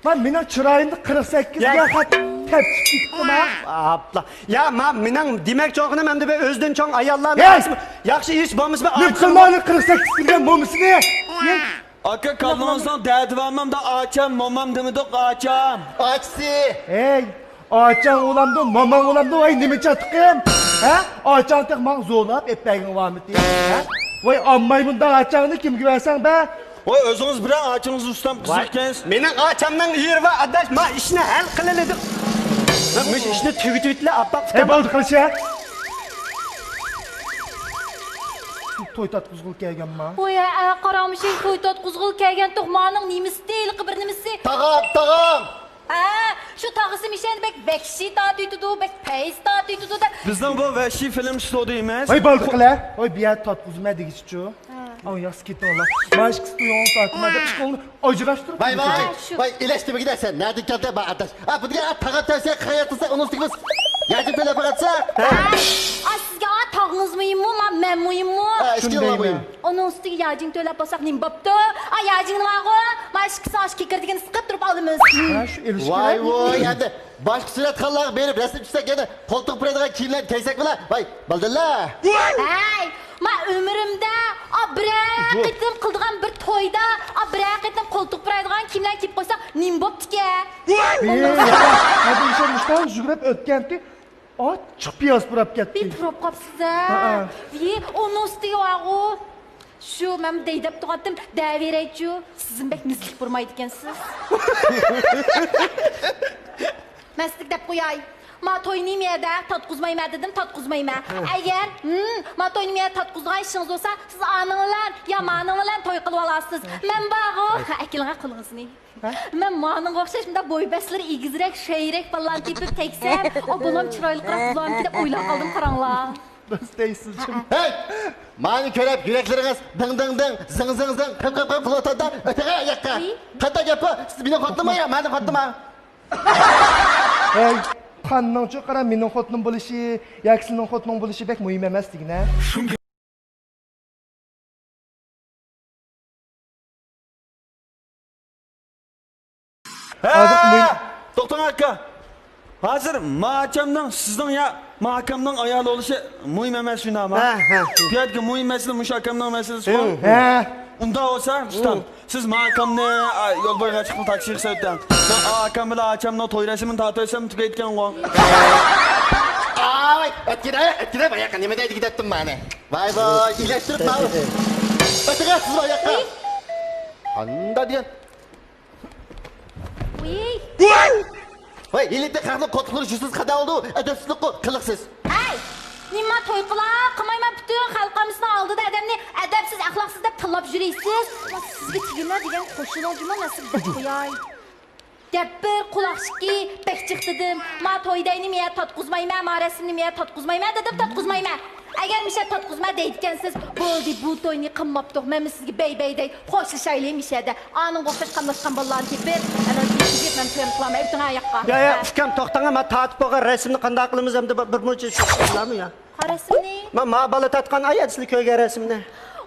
ما مېنىڭ چىرايىمدا قىرىق سەككىزگە ياق. خەت تەپچىپ كېتىپتۇ ما. ئاپلا. يا، ما مېنىڭ دېمەكچى بولغىنىم ئەمدى بىر ئۆزىدىن چوڭ ئاياللارنىڭ ھەي! ئارىسىدا ياخشى ئىش بولمىسا بىر نېمە ئاچىسى قىلمايلى قىرىق سەككىز كىرگەن بولمىسىنى؟ ئاكا، كاللاڭىزنىڭ دەردى بارمۇ؟ ئاچام، مومام دېمىدۇق، ئاچام. ئاچىسى. ھەي، ئاچاڭ ئۇلامدۇ، موماڭ ئۇلامدۇ، ۋاي نېمە چاتىقىم؟ ھە؟ ئاچاڭ تېخى ماڭا زورلاپ ئېلىپ بەرگىنىڭ بارمىتى؟ ھە؟ ۋاي ئالماي بۇنداق ئاچاڭنى كىمگە بەرسەڭ بەر؟ ۋاي ئۆزىڭىز بىلەن ئاچىڭىز ئۇستام قىزىق ئىكەنسىز. مېنىڭ ئاچامنىڭ يېرى بار ئاداش، ما ئىشنى ھەل قىلىلى دەپ. مەن مۇشۇ ئىشنى تۈگىتىۋېتىلە ئاپپاق ئۇكام. ھەي بولدى قىلچە. توي تارتقۇزغىلى كەلگەنما؟ ۋاي ھە، قاراڭ مۇشۇ توي تارتقۇزغىلى كەلگەن توخمانىڭ نېمىسى، ھېلىقى بىر نېمىسى؟ تاغام، تاغام! ھە، شۇ تاغىسى مىشەنى بەك ۋەھشىي تارتىۋېتىدۇ، بەك پەيز تارتىۋېتىدۇ دەپ. بىزنىڭ بۇ ۋەھشىي فىلىم ئىستودىيە ئەمەس. ۋاي بالدى قىلە. ۋاي بۇ يەردە تارتقۇزىمەن دېگۈچىچۇ. ھە. ئاڭ ياخشى كېتىڭلار. مانا ئىككىسى تويۇڭنى تارتىمەن دەپ ئىككىڭلارنى ئاجراشتۇرۇپ ۋاي، ۋاي، ھە، شۇ. ۋاي ئىلەشتە بىگىدە سەن نەدىن كەلدىڭ بۇ ئاداش؟ ئا بۇنىڭ تاغا تەۋسىيە قىلغان ياتىسا ئۇنىڭ ئۈستىگە بىز ياجىڭ تۆلەپ بېرەتسە. ھە؟ ئا سىزگە ئا تاغىڭىز مۇھىممۇ، ما مەن مۇھىممۇ؟ ھە، ئىككىڭلار مۇھىم. ئۇنىڭ ئۈستىگە ياجىڭ تۆلەپ بولساق نېمە بوپتۇ؟ ئا ياجىڭ نېمەغۇ؟ ما ئىككىسى ئاشۇ كېكىردىكىنى سىقىپ تۇرۇپ ئالىمىز. ھە، شۇ ئېلىش ۋاي كېرەك. ۋاي، ئەمدى باشقا سۈرەتخانىلارغا بېرىپ رەسىم چۈشسەك يەنە قولتۇق پۇرايدىغان كىيىملەرنى كىيسەك بولا. ۋاي بالدىرلار. ھەي، ما ئۆمرۈمدە ئا بىرەر قېتىم قىلىدىغان بىر تويدا ئا بىرەر قېتىم قولتۇق پۇرايدىغان كىيىملەرنى كىيىپ قويساق نېمە بوپتىكەن؟ ۋاي، ھەدىمشە مۇشتاق يۈگۈرۈپ ئۆتكەنتى. ئاچچىق پىياز پۇراپ كەتتى. بىر پۇراپ قاپسىز ھە. ھە، ھە. ۋىي، ئۇنىڭ ئۈستىگە بارغۇ. شۇ مەن دەي دەپ تۇرغانتىم، دەۋېرەيچۇ. سىزمۇ بەك مىسلىك پۇرمايدىكەنسىز. مەن سىزگە دەپ قوياي. ما توينى مەيەدە تاتقۇزمايمەن دېدىم، تاتقۇزمايمەن. ئەگەر، ھىم، ما توينى مەيەدە تاتقۇزىدىغان ئىشىڭىز بولسا، سىز ئانىڭ بىلەن يا مانىڭ بىلەن توي قىلىۋالارسىز. مەن بارغۇ. ئەكېلىڭە قولىڭىزنى. ھە؟ مەن مانىڭغا ئوخشاش مۇنداق بوي بەسلىرى ئېگىزرەك، شەيرەك بالىلارنى تېپىپ تەگسەم، ئۇ بالام چىرايلىقراق بولامدىكىن دەپ ئويلاپ قالدىم، قاراڭلار. راست دەيسىز، جىم. ھەي! مانى كۆرۈپ يۈرەكلىرىڭىز دىڭ دىڭ دىڭ، زىڭ زىڭ زىڭ، قىپ قىپ قىپ قىلىۋاتىدۇ. ئۆتۈڭە ياققا. ئەي؟ قانداق گەپ بۇ؟ سىز مېنىڭ خوتۇنۇممۇ يا مانىڭ خوتۇنۇممۇ؟ ھەي، خاننىڭچۇ قارا مېنىڭ خوتۇنۇم بولۇشى ياكى سېنىڭ خوتۇنۇڭ بولۇشى بەك مۇھىم ئەمەس دېگىنە. ھە، ھازىر مۇھىم. توختاڭ ئاكا. ھازىر ما ئاكامنىڭ، سىزنىڭ يا ما ئاكامنىڭ ئايالى بولۇشى مۇھىم ئەمەس شۇنداقمۇ؟ ھە، ھە. بۇ يەردىكى مۇھىم مەسىلە مۇشۇ ئاكامنىڭ مەسىلىسىغۇ. ھە. ئۇنداق بولسا، ئۇستام، سىز ما ئاكامنى، ئا، يول بويىغا چىقىپ تاكسىغا سۆتەڭ. مەن ئا ئاكام بىلەن ئاچامنىڭ توي رەسىمىنى تارتىۋەتسەم تۈگەيدىكەنغۇ. ئاي، ئەتكىدە، ئەتكىدە، باياققا نېمە دەيدىكى دەپتىم مانا. ۋاي ۋاي، ئىلەشتۈرۈپ ماۋۇ. ئۆتۈڭە سىز باياققا. قاندا دېگەن. ۋىي. ۋاي، ھېلىتە خەقنىڭ قوتۇقلىرى شۇسىز قادا بولدى، ئەدەپسىزلىكقۇ، قىلىقسىز. ھەي! نېمە توي قىلا، قىلمايمەن، پۈتۈن خەلق ئاممىسىنىڭ ئالدىدا ئادەمنى ئەدەپسىز، ئەخلاقسىز دەپ تىللاپ يۈرىسىز. سىزگە تېگىمە دېگەن قوشۇلۇڭ جۇما، مەن سىزگە بەك قوياي. دەپ بىر قۇلاق ئىككى، بەك جىق دېدىم. ما توي دەينى مىيە تاتقۇزمايمەن، ما رەسىمنى مىيە تاتقۇزمايمەن دېدىم، تاتقۇزمايمەن. ئەگەر مىشە تاتقۇزمەن دەيدىكەنسىز، بولدى، بۇ توينى قىلماپتۇق، مەنمۇ سىزگە بەي بەي دەي، خوشلىشايلى مىشەدە. ئانىڭغا ئوخشاش قاملاشقان بالىلارنى تېپىپ، ئەنە كېيىن مەن تويۇمنى قىلىمەن، ئۆتۈڭ ھە ياققا. يا، يا، ئۇكام، توختاڭ، ما تارتىپ بولغان رەسىمنى قانداق قىلىمىز ئەمدى، بىر، بىر مۇنچە ئىشلارمۇ يا؟ قارىسىنى. ما، ما بالا تارتقان ئاي، ئەسلى كۆرگەن رەسىمنى.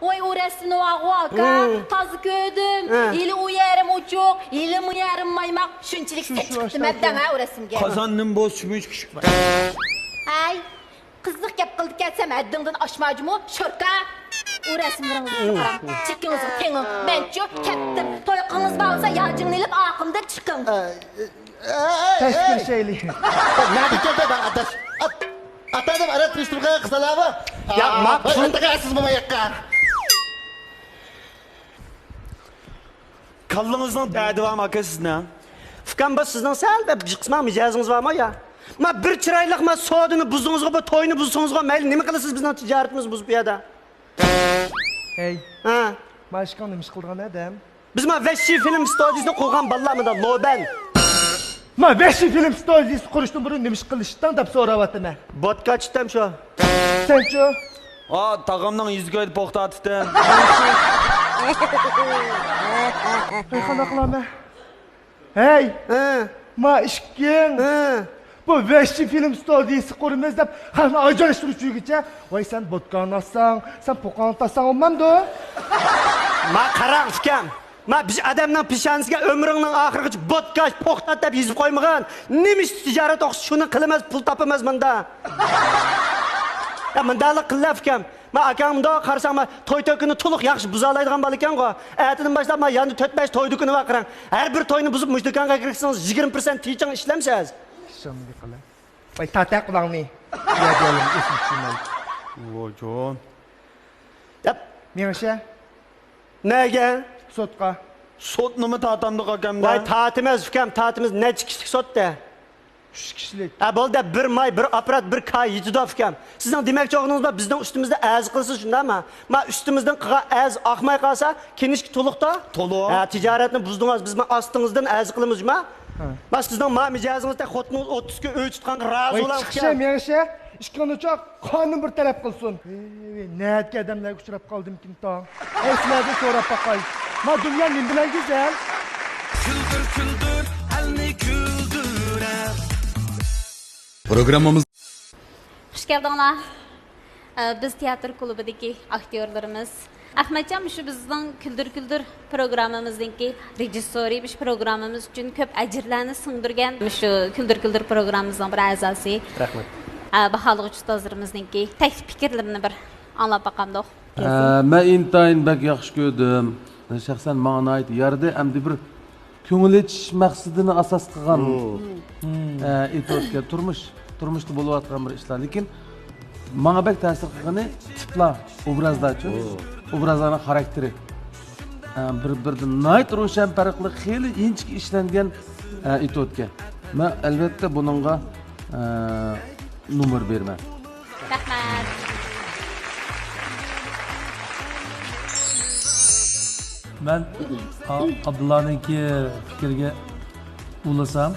ۋاي، ئۇ رەسىمنى ۋاغۇ ئاكا، ھىم. تازا كۆردۈم. ھە. ھېلى ئۇ يېرىم ئوچۇق، ھېلى مۇ يېرىم مايماق، شۇنچىلىك سەت چىقتى مەندىن ھە ئۇ رەسىمگە. قازان نېمە بولسا شۇ مۇشۇ كۈچۈك. ھەي، قىزىق گەپ قىلدى كەتسەم ھەددىڭدىن ئاشما جۇمۇ، شوركا. ئۇ رەسىملىرىڭىزنى قاراڭ، چېكىڭىزغا تېڭىڭ. مەنچۇ، كەتتىم. توي قىلغىڭىز بار بولسا، ياجىڭنى ئېلىپ ئارقامدىن چىقىڭ. ئە، ئە، ئە، ئە، ئە. تەشكىلشەيلى. نەدە كەلدى بۇ ئاداش؟ ئات-، ئاتا دەپ ئەرەب تۇرۇشتۇرغان قىزلار بۇ. يا، ھا، ما ھا، پۇل. ئۆتۈڭە سىز بۇ ياققا. كاللىڭىزنىڭ دەردى بارمۇ ئاكا سىزنىڭ؟ ئۇكام، بۇ سىزنىڭ سەل بىر جىقسىمان مىجەزىڭىز بارمۇ يا؟ ما بىر چىرايلىق ما سودىنى بۇزدىڭىزغۇ، بۇ توينى بۇزسىڭىزغۇ، مەيلى نېمە قىلىسىز، بىزنىڭ تىجارىتىمىزنى بۇزۇپ بۇ يەردە. ھەي. ھە. ما ئىشقىڭ نېمە ئىش قىلىدىغان ئادەم؟ بىز ما ۋەھشىي فىلىم ستۇدىيىسىنى قۇرغان بالىلار مۇنداق لوبەن. ما ۋەھشىي فىلىم ستۇدىيىسى قۇرۇشتىن بۇرۇن نېمە ئىش قىلىشتىڭ دەپ سوراۋاتىمەن. بوتكا ئىچتىم شۇ. سەنچۇ؟ ئا، تاغامنىڭ يۈزى كۆيدى، پوختا تۇتتىم. ھەي، قانداق قىلامەن؟ ھەي! ھە. ما ئىككىڭ! ھە. بۇ ۋەھشىي فىلىم ستۇدىيىسى قۇرىمىز دەپ خەقنى ئاجراشتۇرۇش ئۈچۈنگىچە، ۋاي، سەن بوتكاڭنى ئاتساڭ، سەن پوقاڭنى تارتساڭ بولمامدۇ؟ ما قاراڭ ئۇكام، ما بىر ئادەمنىڭ پېشانىسىگە ئۆمرۈڭنىڭ ئاخىرىغىچە بوتكا، پوختا دەپ يېزىپ قويمىغىن. نېمە ئىش تىجارەت ئوخشاش شۇنى قىلىمىز، پۇل تاپىمىز مۇندا. يا مۇنداقلا قىللا ئۇكام. ما ئاكاڭ مۇنداق قارىساڭ، ما توي تۆكۈنى تولۇق ياخشى بۇزالايدىغان بالا ئىكەنغۇ. ئەتىدىن باشلاپ ما ياندا تۆت بەش توي دۇكىنى بار قاراڭ. ھەر بىر توينى بۇزۇپ مۇشۇ دۇكانغا كىرسىڭىز يىگىرمە پىرسەنت تېيىچىڭ ئىشلەمسىز. شۇنداق قىلە. ۋاي تارتە قۇلاڭنى. يا دىيالىم ئېسىم چۈشمەي. ۋوجون. دەپ. مېڭىشە. نەگە؟ سوتقا. سوتنىمۇ تارتامدۇق ئاكامدا؟ ۋاي تارتىمىز ئۇكام، تارتىمىز، نەچچە كىشىلىك سوتتە؟ ئۈچ كىشىلىك. ھە، بولدى، بىر ماي، بىر ئاپپارات، بىر كاي يېتىدۇ، ئۇكام. سىزنىڭ دېمەكچى بولغىنىڭىز بار، بىزنىڭ ئۈستىمىزدە ئەرز قىلىسىز، شۇنداقمۇ؟ ما ئۈستىمىزدىن قىلغان ئەرز ئاقماي قالسا، كىنىشكا تولۇقتا. تولۇق. ھە، تىجارەتنى بۇزدىڭىز، بىز ما ئاستىڭىزدىن ئەرز قىلىمىز، جۇما. ھە. ما سىزنىڭ ما مىجەزىڭىزدەك خوتۇنىڭىز ئوتتۇز كۈن ئۆي تۇتقانغا رازى بولۇڭ، ئۇكام. مېڭىشە، ئىككىڭنى چاق. قانۇن بىر تەرەپ قىلسۇن. ھېي، نەدىكى ئادەملەرگە ئۇچراپ قالدىمكىن تاڭ. ھەي، سىلەردىن سوراپ باقاي. ما دۇنيا نېمە بىلەن گۈزەل؟ كۈلدۈر، كۈلدۈر، ئەلنى كۈلدۈرەر. پروگراممىمىز. خۇش كەلدىڭلار. ئە، بىز تىياتىر كۇلۇبىدىكى ئاكتيورلىرىمىز. ئەخمەتجان مۇشۇ بىزنىڭ كۈلدۈر كۈلدۈر پروگراممىمىزنىڭكى رېژىسسورى، مۇشۇ پروگراممىمىز ئۈچۈن كۆپ ئەجىرلەرنى سىڭدۈرگەن، مۇشۇ كۈلدۈر كۈلدۈر پروگراممىمىزنىڭ بىر ئەزاسى. رەھمەت. ئە، باھالىغۇچى ئۇستازلىرىمىزنىڭكى تەكلىپ پىكىرلىرىنى بىر ئاڭلاپ باقامدۇق. ئە، مەن ئىنتايىن بەك ياخشى كۆردۈم. شەخسەن ماڭا ناھايىتى يارىدى. ئەمدى بىر كۆڭۈل ئېچىش مەقسىتىنى ئاساس قىلغان، مم. ئە، ئېيتىۋاتقان تۇرمۇش، تۇرمۇشتا بولۇۋاتقان بىر ئىشلار. لېكىن ماڭا بەك تەسىر قىلغىنى تىپلار، ئوبرازلارچۇ. مم. ئوبرازلارنىڭ خاراكتېرى. ئە، بىر-بىرىدىن ناھايىتى روشەن پەرقلىق، خېلى ئىنچىكە ئىشلەنگەن، ئە، ئېيتىۋاتقان. مەن ئەلۋەتتە بۇنىڭغا ئە، نومۇر بېرىمەن. رەھمەت. مەن ئا-، ئابدۇللانىڭكى پىكرىگە ئۇلىسام،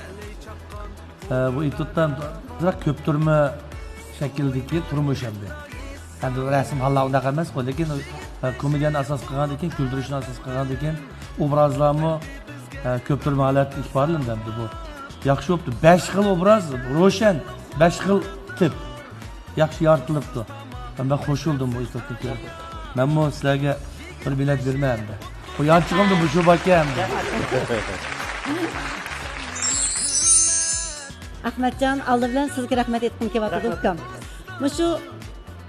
ئە، بۇ ئېتيۇدتا ئازراق كۆپتۈرمە شەكلىدىكى تۇرمۇش ئەمدى. ئەمدى رەسىم ھاللار ئۇنداق ئەمەسقۇ، لېكىن، ئە، كومېدىيەنى ئاساس قىلغاندىكىن، كۈلدۈرۈشنى ئاساس قىلغاندىكىن، ئوبرازلارمۇ، ئە، كۆپتۈرمە ھالەتتە ئىپادىلەندى ئەمدى بۇ. ياخشى بوپتۇ. بەش خىل ئوبراز، روشەن، بەش خىل تىپ. ياخشى يارىتىلىپتۇ. مەن خوش بولدۇم بۇ ئېتيۇدنى كۆرۈپ. مەنمۇ سىلەرگە بىر بېلەت بېرىمەن ئەمدى. بۇ يانچۇقۇمدا مۇشۇ باركەن ئەمدى. ئەخمەتجان، ئالدى بىلەن سىزگە رەھمەت ئېيتقۇم كېلىۋاتىدۇ، رەھمەت. ئۇكام. مۇشۇ،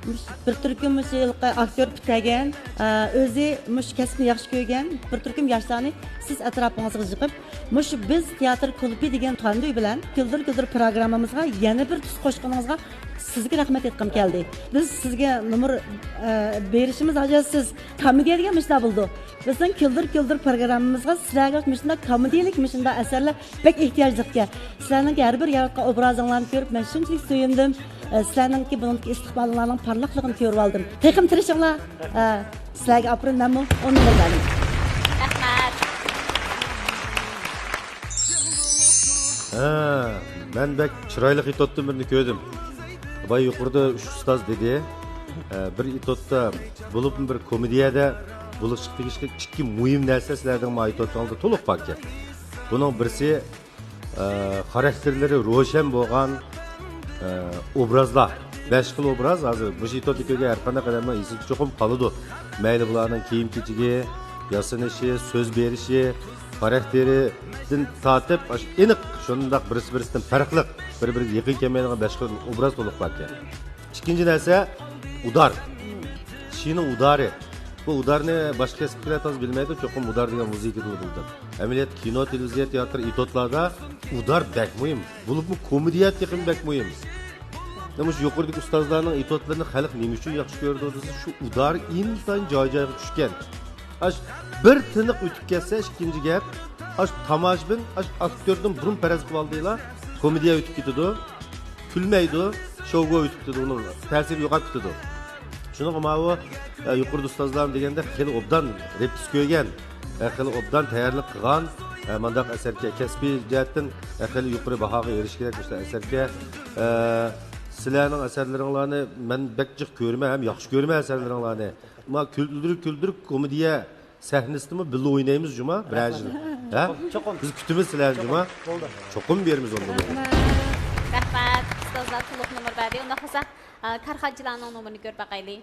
مۇشۇ بىر تۈركۈم مۇشۇ يىلقى ئاكتيور پۈتتۈرگەن، ئە، ئۆزى مۇشۇ كەسىپنى ياخشى كۆرگەن بىر تۈركۈم ياشلارنى سىز ئەتراپىڭىزغا يىغىپ، مۇشۇ بىز تىياتىر كۇلۇبى دېگەن تاندۇي بىلەن كۈلدۈر كۈلدۈر پروگراممىمىزغا يەنە بىر تۈس قوشقىنىڭىزغا سىزگە رەھمەت ئېيتقۇم كەلدى. بىز سىزگە نومۇر، ئە، بېرىشىمىز ھاجەتسىز. كومېدىيە دېگەن مۇشۇنداق بولىدۇ. بىزنىڭ كۈلدۈر كۈلدۈر پروگراممىمىزغا سىلەرگە مۇشۇنداق كومېدىيەلىك، مۇشۇنداق ئەسەرلەر بەك ئېھتىياجلىق ئىكەن. سىلەرنىڭكى ھەر بىر ياراتقان ئوبرازىڭلارنى كۆرۈپ، مەن شۇنچىلىك سۆيۈندۈم. ئە، سىلەرنىڭكى بۇنىڭدىكى ئىستىقبالىڭلارنىڭ پارلاقلىقىنى كۆرۈۋالدىم. تېخىمۇ تىرىشىڭلار. ئە، سىلەرگە ئاپىرىن، مەنمۇ ئون نومۇر بەردىم. رەھمەت. ھە، مەن بەك چىرايلىق ئېتيۇدتىن بىرنى كۆردۈم. بايا يۇقىرىدا ئۈچ ئۇستاز دېدى. ھە، بىر ئېتيۇدتا، بولۇپمۇ بىر كومېدىيەدە بولۇشقا تېگىشلىك ئىككى مۇھىم نەرسە سىلەرنىڭ ما ئېتيۇدىڭىزدا تولۇق باركەن. بۇنىڭ بىرسى، ئە، خاراكتېرلىرى روشەن بولغان، ئە، ئوبرازلار. بەش خىل ئوبراز ھازىر مۇشۇ ئېتيۇدنى كۆرگەن ھەر قانداق ئادەمنىڭ ئېسىدە چوقۇم قالىدۇ. مەيلى بۇلارنىڭ كىيىم-كېچىكى، ياسىنىشى، سۆز بېرىشى، خاراكتېرىدىن تارتىپ، ئاشۇ ئېنىق شۇنداق بىرسى-بىرسىدىن پەرقلىق، بىر-بىرىگە يېقىن كەلمەيدىغان بەش خىل ئوبراز تولۇق باركەن. ئىككىنچى نەرسە، ئۇدار. كىشىنىڭ ئۇدارى. بۇ ئۇدارنى باشقا كەسىپتىكىلەر تازا بىلمەيدۇ، چوقۇم ئۇدار دېگەن مۇزىكىدىلا بىلىدۇ. ئەمەلىيەتتە كىنو، تېلېۋىزىيە، تىياتىر، ئېتيۇدلاردا ئۇدار بەك مۇھىم. بولۇپمۇ كومېدىيە تېخىمۇ بەك مۇھىم. مانا مۇشۇ يۇقىرىدىكى ئۇستازلارنىڭ ئېتيۇدلىرىنى خەلق نېمە ئۈچۈن ياخشى كۆرىدۇ دېسە، شۇ ئۇدار ئىنتايىن جاي-جايغا چۈشكەن. ئاش بىر تىنىق ئۆتۈپ كەتسە، ئىككىنچى گەپ، ئاش تاماشىبىن، ئاش ئاكتيوردىن بۇرۇن پەرەز قىلىۋالدىلا، كومېدىيە ئۆتۈپ كېتىدۇ. كۈلمەيدۇ، شوۋغۇ ئۆتۈپ كېتىدۇ، ئۇنىڭ تەسىرى يوقاپ كېتىدۇ. شۇنىڭغا ماۋۇ، ئە، يۇقىرىدا ئۇستازلارمۇ دېگەندەك، خېلى ئوبدان رېپىتسىيە كۆرگەن، ئە، خېلى ئوبدان تەييارلىق قىلغان، ئە، مانداق ئەسەركەن. كەسپىي جەھەتتىن، ئە، خېلى يۇقىرى باھاغا ئېرىشكەن مۇشۇنداق ئەسەركەن. ئە، سىلەرنىڭ ئەسەرلىرىڭلارنى مەن بەك جىق كۆرىمەن ھەم ياخشى كۆرىمەن ئەسەرلىرىڭلارنى. ما كۈلدۈرۈپ، كۈلدۈرۈپ كومېدىيە سەھنىسىدىمۇ بىللە ئوينايمىز جۇما، بىرەر يىل. ھە؟ چوقۇم. بىز كۈتىمىز سىلەرنى جۇما. بولدى. چوقۇم بېرىمىز ئۇندىمۇ. رەھمەت. ئۇستازلار تولۇق نومۇر بەردى. ئۇنداق بولسا، ئە، كارخانىچىلارنىڭ نومۇرىنى كۆرۈپ باقايلى.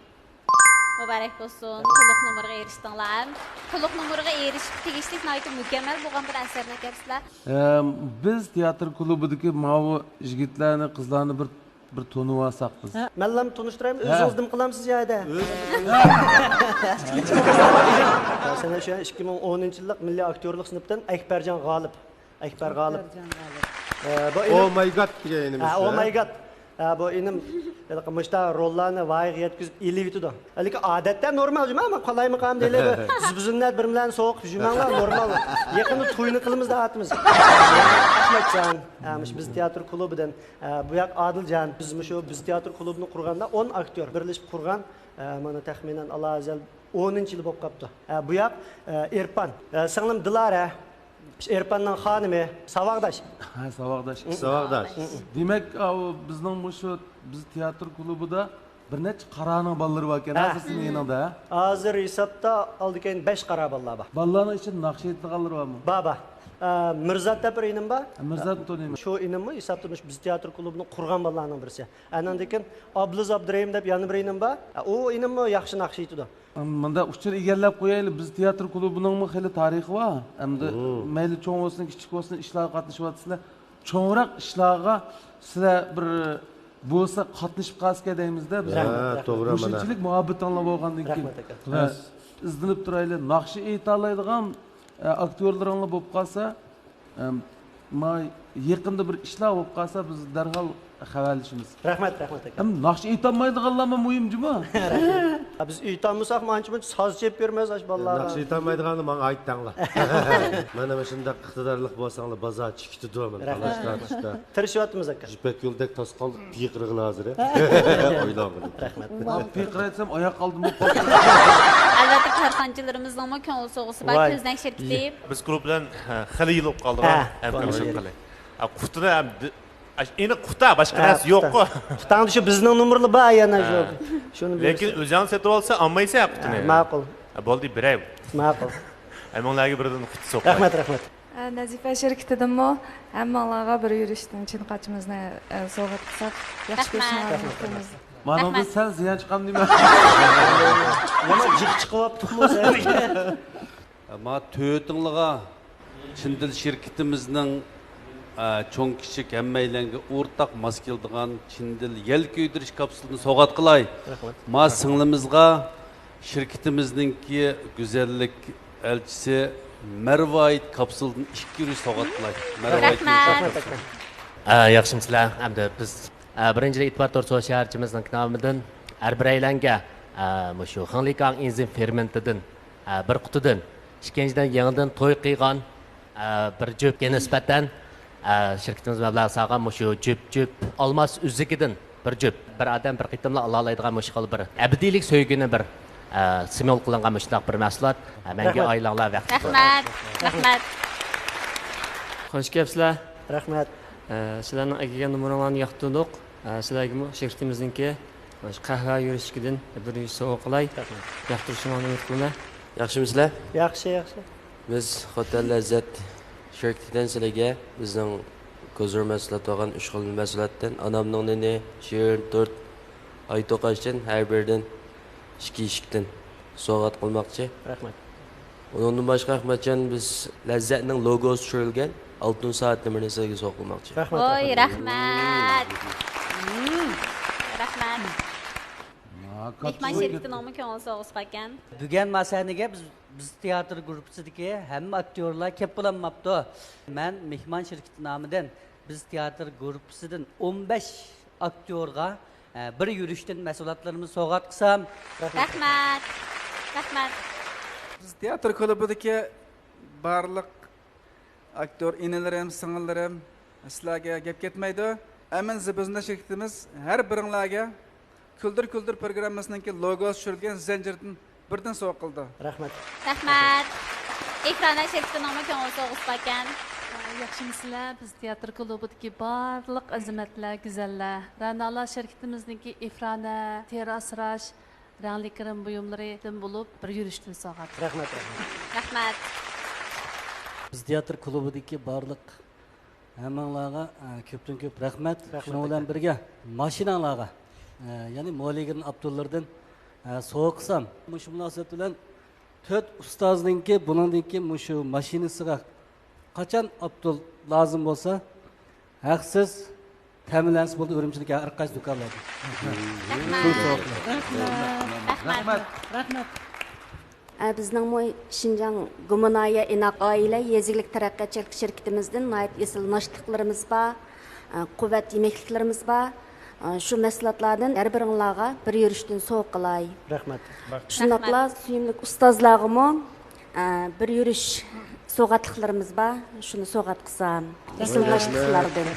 مۇبارەك بولسۇن. تولۇق نومۇرغا ئېرىشتىڭلار. تولۇق نومۇرغا ئېرىشىپ تېگىشلىك ناھايىتى مۇكەممەل بولغان بىر ئەسەرنى ئەكەپسىلەر. ئەم، بىز تىياتىر كۇلۇبىدىكى ماۋۇ يىگىتلەرنى، قىزلارنى بىر بىر تونۇۋالساق بىز. ھە، مەنلا تونۇشتۇرايمەن، ھە. ئۆزىڭىز نېمە قىلامسىز يەردە؟ مەسىلەن، شۇ ئىككى مىڭ ئونىنچى يىللىق مىللىي ئاكتيورلۇق سىنىپتىن ئەكبەرجان غالىپ. ئەكبەر غالىپ. ئەكبەرجان غالىپ. ئە، بۇ ئېنىم. Oh my God دېگەن ئېنىمىز ھە، شۇ، Oh ھە؟ My God. ھە، بۇ ئېنىم ھېلىقى مۇشتا روللارنى ۋايىغا يەتكۈزۈپ ئېلىۋېتىدۇ. لېكىن ئادەتتە نورمال جۇما، ئەمما قالايمىقان دېلى بىر زىبۇزۇننەت بىر بىلەن سوغۇق جۇماڭلار نورمال. يېقىندا توينى قىلىمىز دەۋاتىمىز. ئەخمەتجان، ھە، مۇشۇ بىز تىياتىر كۇلۇبىدىن. ئە، بۇ ياق ئادىلجان، بىز مۇشۇ بىز تىياتىر كۇلۇبىنى قۇرغاندا ئون ئاكتيور بىرلىشىپ قۇرغان، ئە، مانا تەخمىنەن ئاللائازەل ئونىنچى يىلى بولۇپ قاپتۇ. ئە، بۇ ياق، ئە، ئېرپان، ئە، سىڭلىم دىلارە، ئېرپاننىڭ خانىمى، ساۋاقداش. ھە، ساۋاقداش. ساۋاقداش. دېمەك، ئاۋۇ بىزنىڭ مۇشۇ بىز تىياتىر كۇلۇبىدا بىر نەچچە قارانىڭ بالىلىرى باركەن، ھە. ھازىر سېنىڭ يېنىڭدا، ھە؟ ھازىر ھېسابتا ئالدى كەينى بەش قارا بالىلار بار. بالىلارنىڭ ئىچىدە ناخشا ئېيتىدىغانلىرى بارمۇ؟ بار، بار. ئە، مىرزات دەپ بىر ئىنىم بار. ئە، مىرزاتنى تونۇيمەن. شۇ ئىنىممۇ ھېسابتا مۇشۇ بىز تىياتىر كۇلۇبىنى قۇرغان بالىلارنىڭ بىرسى. ئانىڭدىن كېيىن ئابلىز ئابدۇرېھىم دەپ يەنە بىر ئىنىم بار. ئە، ئۇ ئىنىممۇ ياخشى ناخشا ئېيتىدۇ. مۇنداق ئۇچۇر ئىگىلەپ قويايلى، بىز تىياتىر كۇلۇبىنىڭمۇ خېلى تارىخى بار. ئەمدى مم. مەيلى چوڭ بولسۇن، كىچىك بولسۇن، ئىشلارغا قاتنىشىۋاتىسىلەر. چوڭراق ئىشلارغا سىلەر بىر بولسا قاتنىشىپ قالسىكەن دەيمىزدە بىز. ھە، توغرا مانا. مۇشۇنچىلىك مۇھەببىتىڭلار بولغاندىن كېيىن. رەھمەت، ئاكا. بىز ئىزدىنىپ تۇرايلى. ناخشا ئېيتالايدىغان، ئە، ئاكتيورلىرىڭلار بولۇپ قالسا، ئەم، ما يېقىندا بىر ئىشلار بولۇپ قالسا، بىز دەرھال خەۋەرلىشىمىز. رەھمەت، رەھمەت ئاكا. ھەم ناخشا ئېيتالمايدىغانلارمۇ مۇھىم جۇمۇ. رەھمەت. بىز ئېيتالمىساقمۇ ئانچە-مۇنچە ساز چېلىپ يۈرمەيمىز ئاشۇ بالىلارغا. ناخشا ئېيتالمايدىغانلار ماڭا ئېيتىڭلار. مانا مۇشۇنداق ئىقتىدارلىق بولساڭلار بازار چىقىدۇ، مانا رەھمەت. تالاشتۇر. تىرىشىۋاتىمىز ئاكا. يىپەك يولدەك تاسقانلىق پىقىرغىلى ھازىر. ئويلاڭغىلى. رەھمەت. مەن پىقىر ئېيتسام ئاياق ئالدىمغا قالىدۇ. ئەلۋەتتە، كارخانىچىلىرىمىزنىڭمۇ كۆڭۈل سوۋغىسى بار. ۋاي. كۆزنەك شىركىتى. بىز گۇرۇپپا بىلەن، ھە، خېلى يىل بولۇپ قالدى، ھە، ھەمكارلىشىپ قالدى. ھە، قۇتىنى ھەم دى-، ئاش-، ئېنىق قۇتا، باشقا ھە، نەرسە يوققۇ. قۇتا. قۇتاڭدا شۇ بىزنىڭ نومۇرلار بار، يەنە ھە. شۇ. شۇنى لېكىن بېرىسەن. ئۆزۈڭ سېتىۋالسا، ئالمايسەن ھە، قۇتىنى. ھە، ماقۇل. ھە، بولدى، بېرەي. ماقۇل. ھەممىڭلارگە بىردىن قۇت سوقاي. رەھمەت، رەھمەت. ئە، نەزىپە شىركىتىدىنمۇ ھەممىڭلارغا بىر يۈرۈشتىن چىنقاچىمىزنى، ئە، سوۋغات قىلساق ياخشى رەھمەت. كۆرسىڭىز ئۈمىد قىلىمىز. مانا بۇ رەھمەت. سەل زىيان چىقامدىمەن. يامان جىق چىقىۋاپتۇقمۇ سەن؟ ما تۆتىڭلىغا چىن دىل شىركىتىمىزنىڭ، ئە، چوڭ كىچىك ھەممەيلەنگە ئورتاق ماس كېلىدىغان چىن دىل يەل كۆيدۈرۈش كاپسۇلىنى سوۋغات قىلاي. رەھمەت. ما سىڭلىمىزغا شىركىتىمىزنىڭكى گۈزەللىك ئەلچىسى مەرۋا ئايت كاپسۇلىدىن ئىككى يۈرۈش سوۋغات قىلاي. مەرۋا ئايت رەھمەت. ئە، ياخشىمۇسىلەر؟ ئەمدى بىز، ئە، بىرىنچىدىن، ئېتىبار تور سودا شەھەرچىمىزنىڭ نامىدىن ھەر بىرەيلەنگە، ئە، مۇشۇ خېڭلىكاڭ ئېنزىم فېرمېنتىدىن، ئە، بىر قۇتىدىن، ئىككىنچىدىن، يېڭىدىن توي قىلغان، ئە، بىر جۈپكە نىسبەتەن، ئە، شىركىتىمىز مەبلەغ سالغان مۇشۇ جۈپ، جۈپ ئالماس ئۈزۈكىدىن بىر جۈپ، بىر ئادەم بىر قېتىملا ئالالايدىغان مۇشۇ خىل بىر ئەبەدىيلىك سۆيگۈنى بىر، ئە، سىمۋول قىلىنغان مۇشۇنداق بىر مەھسۇلات. ئە، مەڭگۈ رەھمەت. ئائىلەڭلار بەختلىك بولسۇن. رەھمەت. رەھمەت. خوش كەپسىلەر. رەھمەت. ئە، سىلەرنىڭ ئەكەلگەن نومۇرۇڭلارنى ياقتۇردۇق. ئە، سىلەرگىمۇ شىركىتىمىزنىڭكى مۇشۇ قەھۋە يۈرۈشلۈكىدىن بىر يۈرۈش سوۋغا قىلاي. رەھمەت. ياقتۇرۇشۇڭلارنى ئۈمىد قىلىمەن. ياخشىمۇسىلەر؟ ياخشى، ياخشى. بىز خوتەن لەززەت شىركىتىدىن سىلەرگە بىزنىڭ كوزۇر مەھسۇلات بولغان ئۈچ خىل مەھسۇلاتتىن ئانامنىڭ نېنى، شېرىن تۇرت، ئاي توقاچتىن ھەر بىرىدىن ئىككى ئىشىكتىن سوۋغات قىلماقچى. رەھمەت. ئۇنىڭدىن باشقا، ئەخمەتجان، بىز لەززەتنىڭ لوگوسى چۈشۈرۈلگەن ئالتۇن سائەتنى بىرنى سىزگە سوۋغا قىلماقچى. رەھمەت، ۋوي، رەھمەت. رەھمەت. رەھمەت. ھا، مېھمان كاتتا شىركىتىنىڭمۇ كۆڭۈل سوۋغىسى باركەن. بۈگۈن ما سەھنىگە بىز، بىز تىياتىر گۇرۇپپىسىدىكى ھەممە ئاكتيورلار كېلىپ بولالماپتۇ. مەن مېھمان شىركىتى نامىدىن بىز تىياتىر گۇرۇپپىسىدىن ئون بەش ئاكتيورغا، ئە، بىر يۈرۈشتىن مەھسۇلاتلىرىمىزنى سوۋغات قىلسام. رەھمەت. رەھمەت. بىز تىياتىر كۇلۇبىدىكى بارلىق ئاكتيور ئىنىلىرىم، سىڭىللىرىم، سىلەرگە گەپ كەتمەيدۇ. ئەمىن زىبۇزنە شىركىتىمىز ھەر بىرىڭلارگە كۈلدۈر كۈلدۈر پروگراممىسىنىڭكى لوگوسى چۈشۈرۈلگەن زەنجىردىن بىردىن سوۋغا قىلىدۇ. رەھمەت. رەھمەت. ئېكرانە شىركىتىنىڭمۇ كۆڭۈل سوۋغىسى باركەن. ياخشىمۇسىلەر؟ بىز تىياتىر كۇلۇبىدىكى بارلىق ئەزىمەتلەر، گۈزەللەر، رەنالار شىركىتىمىزنىڭكى ئېفرانە، تېرە ئاسراش، رەڭلىك گىرىم بۇيۇملىرىدىن بولۇپ بىر يۈرۈشتىن سوۋغات. رەھمەت، رەھمەت. رەھمەت. بىز تىياتىر كۇلۇبىدىكى بارلىق ھەممىڭلارغا، ئە، كۆپتىن كۆپ رەھمەت. رەھمەت شۇنىڭ بىلەن ئاكا. بىرگە ماشىناڭلارغا، ئە، يەنى مولىگىرن ئاپتوللىرىدىن، ئە، سوۋغا قىلسام، مۇشۇ مۇناسىۋەت بىلەن تۆت ئۇستازنىڭكى بۇنىڭدىن كېيىن مۇشۇ ماشىنىسىغا قاچان ئاپتول لازىم بولسا، ھەقسىز تەمىنلەنسە بولدى ئۈرۈمچىدىكى ھەر قايسى دۇكانلاردا. رەھمەت. رەھمەت. رەھمەت. رەھمەت. ئە، بىزنىڭمۇ شىنجاڭ گۇمىنايە ئىناق ئائىلە يېزا ئىگىلىك تەرەققىياتچىلىق شىركىتىمىزدىن ناھايىتى ئېسىل ناشتىلىقلىرىمىز بار، ئە، قۇۋۋەت يېمەكلىكلىرىمىز بار. ئە، شۇ مەھسۇلاتلاردىن ھەر بىرىڭلارغا بىر يۈرۈشتىن سوۋغا قىلاي. رەھمەت. شۇنداقلا رەھمەت. سۆيۈملۈك ئۇستازلارغىمۇ، ئە، بىر يۈرۈش سوۋغاتلىقلىرىمىز بار، شۇنى سوۋغات قىلسام. ئېسىل ناشتىلىقلاردىن.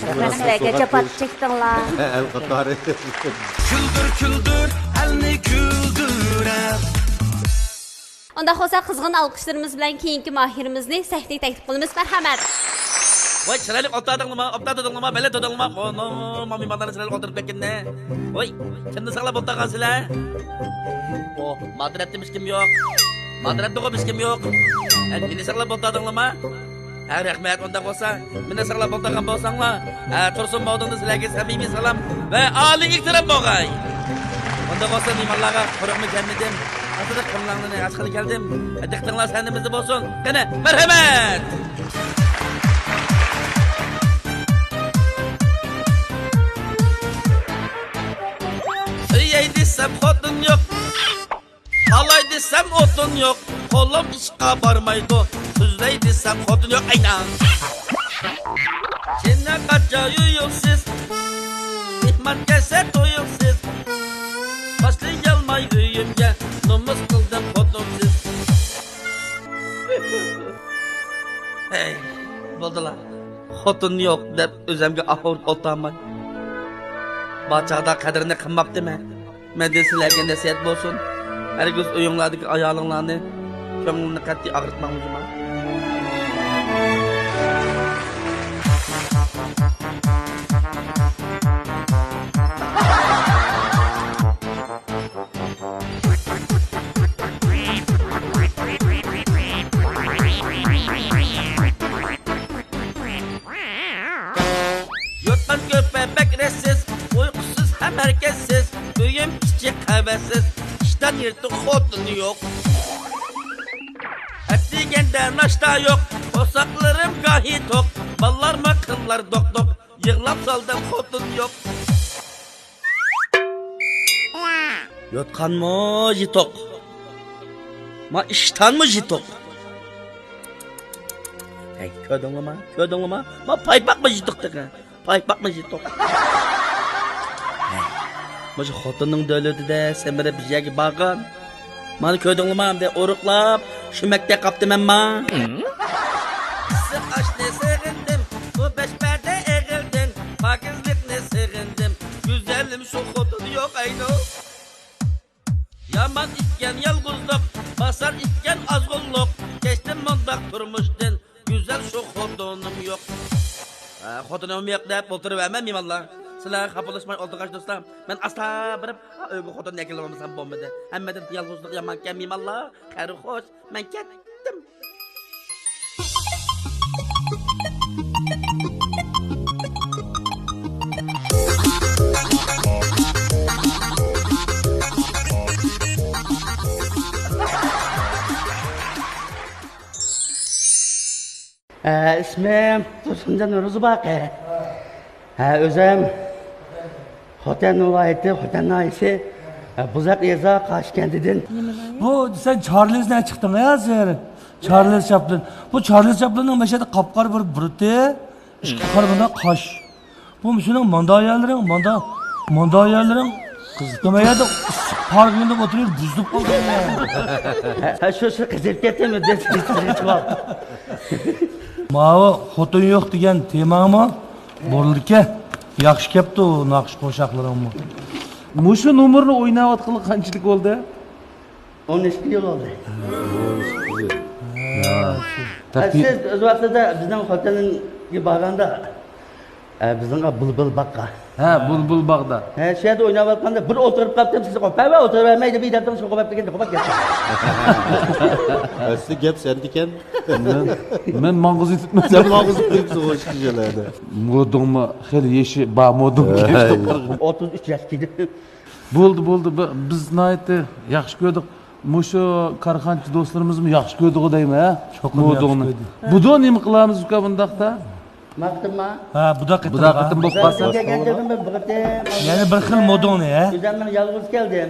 رەھمەت. سىلەرگە جاپا چەكتىڭلار. ئەل قاتارى. كۈلدۈر، كۈلدۈر، ئەلنى كۈلدۈرە. ئۇنداق بولسا، قىزغىن ئالقىشلىرىمىز بىلەن كېيىنكى ماھىرىمىزنى سەھنىگە تەكلىپ قىلىمىز. مەرھەمەت. ۋاي، چىرايلىق ئولتۇردۇڭلارمۇ، ئوبدان تۇردۇڭلارمۇ، بەلەن تۇردۇڭلارمۇ؟ ئۇنىڭ مېھمانلارنى چىرايلىق ئولتۇرۇپ كەتكىنىنى. ۋاي، كىمنى ساقلاپ ئولتۇرغان سىلەر؟ ئوھ، ما تەرەپتىمۇ ھېچكىم يوق. ما تەرەپتىغۇ ھېچكىم يوق. ھە، مېنى ساقلاپ ئولتۇردۇڭلارمۇ؟ ھە، رەھمەت، ئۇنداق بولسا. مېنى ساقلاپ ئولتۇرغان بولساڭلار، ھە، تۇرسۇن مودىلنى سىلەرگە سەمىمىي سالام ۋە ئالىي ئېھتىرام بولغاي. ئۇنداق بولسا، مېھمانلارغا قۇرۇقمۇ كەلمىدىم. ئاتىلىق كۆڭلۈڭلارنى ئاچقىلى كەلدىم. دىققىتىڭلار سەھنىمىزدە بولسۇن. قېنى، مەرھەمەت! ئۆيەي دېسەم خوتۇن يوق. ئالاي دېسەم ئوتۇن يوق، قولۇم ئىشقا بارمايدۇ. سۆزلەي دېسەم خوتۇن يوق، ئەينەڭ. چىنە قاچا يۇيۇقسىز، مېھمان كەلسە تۇيۇقسىز، باشلىيالماي ئۆيۈمگە، نومۇس قىلدىم خوتۇنسىز. ھەي، بولدىلا، خوتۇن يوق دەپ ئۆزۈمگە ئاھ ئۇرۇپ ئولتۇرماي. بار چاغدا قەدرىنى قىلماپتىمەن. مەندىن سىلەرگە نەسىھەت بولسۇن، ھەرگىز ئۆيۈڭلاردىكى ئايالىڭلارنى كۆڭلىنى قەتئىي ئاغرىتماڭ جۇما. يوتقان كۆرپە بەك رەتسىز، ئۇيقۇسىز ھەم ھەرىكەتسىز، ئۆيۈم كىچىك خەۋەرسىز، ئىشتان يىرتىق خوتۇن يوق. ئەتىگەندە ناشتا يوق، قورساقلىرىم گاھى توق، بالىلارمۇ قىلار دوق دوق، يىغلاپ سالدىم خوتۇن يوق. يوتقانمۇ يىتوق، ما ئىشتانمۇ يىتوق. ھەي، كۆردۈڭلىما؟ كۆردۈڭلىما؟ ما پايپاقمۇ يىتوق تېخى. پايپاقمۇ يىتوق. ھەي، مۇشۇ خوتۇننىڭ دۆلىتىدە سەمرەپ بىر يەرگە بارغان. مانا كۆردۈڭلىما؟ ئەمدى ئورۇقلاپ شۇ مەكتە قاپتىمەنما. ئىسسىق ئاشنى سېغىندىم، بۇ بەش پەردە ئېغىلدىن، پاكىزلىقنى سېغىندىم، گۈزەلىم شۇ خوتۇن يوق ئەينۇ. يامان ئىكەن يالغۇزلۇق، باسار ئىكەن ئازغۇنلۇق، كەچتىم مۇنداق تۇرمۇشتىن، گۈزەل شۇ خوتۇنۇم يوق. ھە، خوتۇنۇم يوق دەپ ئولتۇرۇۋەرمە مېھمانلار. سىلەر خاپىلاشماي ئولتۇرغاچ دوستلار، مەن ئاستا بېرىپ، ھە، ئۆيگە خوتۇننى ئەكېلىۋالمىسام بولمىدى. ھەممىدىن يالغۇزلۇق يامانكەن مېھمانلار. خەير خوش، مەن كەتتىم. ئە، ئىسمىم تۇرسۇنجان روزىباقى. ھە، ئۆزۈم خوتەن ۋىلايىتى، خوتەن ناھىيەسى، ھە، بۇزاق يېزا قاشى كەنتىدىن. بۇ سەن چارلىزدىن چىقتىڭ ھە ھازىر؟ چارلىز چاپلىن. بۇ چارلىز چاپلىننىڭ مەشەدە قاپقارا بىر بۇرۇتى، ئىككى قارا بۇنداق قاش. بۇ شۇنىڭ ماندا يەرلىرىڭ، ماندا، ماندا يەرلىرىڭ قىزىتما يەردە ئىسسىق پار كۈندە ئولتۇرۇپ بۇزۇلۇپ قالدى. ھە، شۇ، شۇ قىزىپ كەتتىم، دەپ. ماۋۇ خوتۇن يوق دېگەن تېماڭمۇ بولدىكەن. ياخشى كەپتۇ ناخشا قوشاقلىرىڭمۇ. مۇشۇ نومۇرنى ئويناۋاتقىلى قانچىلىك بولدى؟ ئون ئىككى يىل بولدى. ھە، سىز ئۆز ۋاقتىدا بىزنىڭ خوتەنگە بارغاندا، ئە، بىزنىڭ بۇلبۇل باغقا. ھە، بۇلبۇل باغدا. ھە، شۇ يەردە ئويناۋاتقاندا بىر ئولتۇرۇپ قاپتىم، سىزنى قوپاپ، ھە، ئولتۇرۇۋەرمەي دەپ، دەپتىڭىز، شۇ قوپاپ كەتكەن، قوپاپ كەتتى. ئەسلى گەپ سەندىكەن. مەن، مەن ماڭغۇزۇپ تۇرۇپمەن. سەن ماڭغۇزۇپ تۇرۇپسەن، ئوشۇق جايلاردا. مودۇڭمۇ خېلى يېشى بار، مودۇڭ ھە، كەچتە ھە. قارىغان. ئوتتۇز ئۈچ ياش كىردى. بولدى، بولدى. بى-، بىز ناھايىتى ياخشى كۆردۇق. مۇشۇ كارخانىچى دوستلىرىمىزمۇ ياخشى كۆردىغۇ دەيمەن، ھە؟ چوقۇم ياخشى كۆردى. بۇدۇ نېمە قىلامىز ئۇكا بۇنداقتا؟ ماختىما؟ ھە، بۇدا قېتىم بۇدا قېتىم بولۇپ قالسا. كەلگەندە بىر قېتىم. يەنە بىر خىل مودېلنى، ھە؟ ئۆزۈمنىڭ يالغۇز كەلدىم.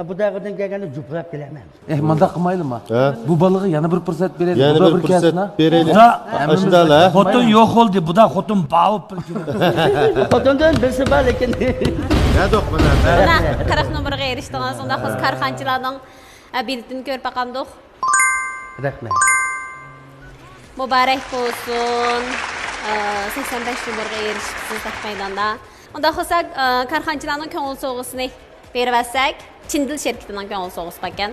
بۇدا قېتىم كەلگەندە جۇپلاپ كېلەمەن. ئېھ، مانداق قىلمايلىما؟ ھە؟ بۇ بالىغا يەنە بىر پۇرسەت بېرەيلى. يەنە بۇدا بىر پۇرسەت بېرەيلى. بۇدا ئاشۇنداقلا، ھە؟ خوتۇن يوق بولدى، بۇدا خوتۇن باۋۇپ بىر كېلىدۇ. خوتۇندىن بىرسى بار لېكىن. نەدۇق بۇلار؟ مانا قىرىق نومۇرغا ئېرىشتىڭىز، ئۇنداق بولسا كارخانىچىلارنىڭ، ئە، بېلىتىنى كۆرۈپ باقامدۇق؟ رەھمەت. مۇبارەك بولسۇن. ئە، سەكسەن بەش نومۇرغا ئېرىشىپسىز نەق مەيداندا. ئۇنداق بولسا، ئە، كارخانىچىلارنىڭ كۆڭۈل سوۋغىسىنى بېرىۋەتسەك، چىندىل شىركىتىنىڭ كۆڭۈل سوۋغىسى باركەن.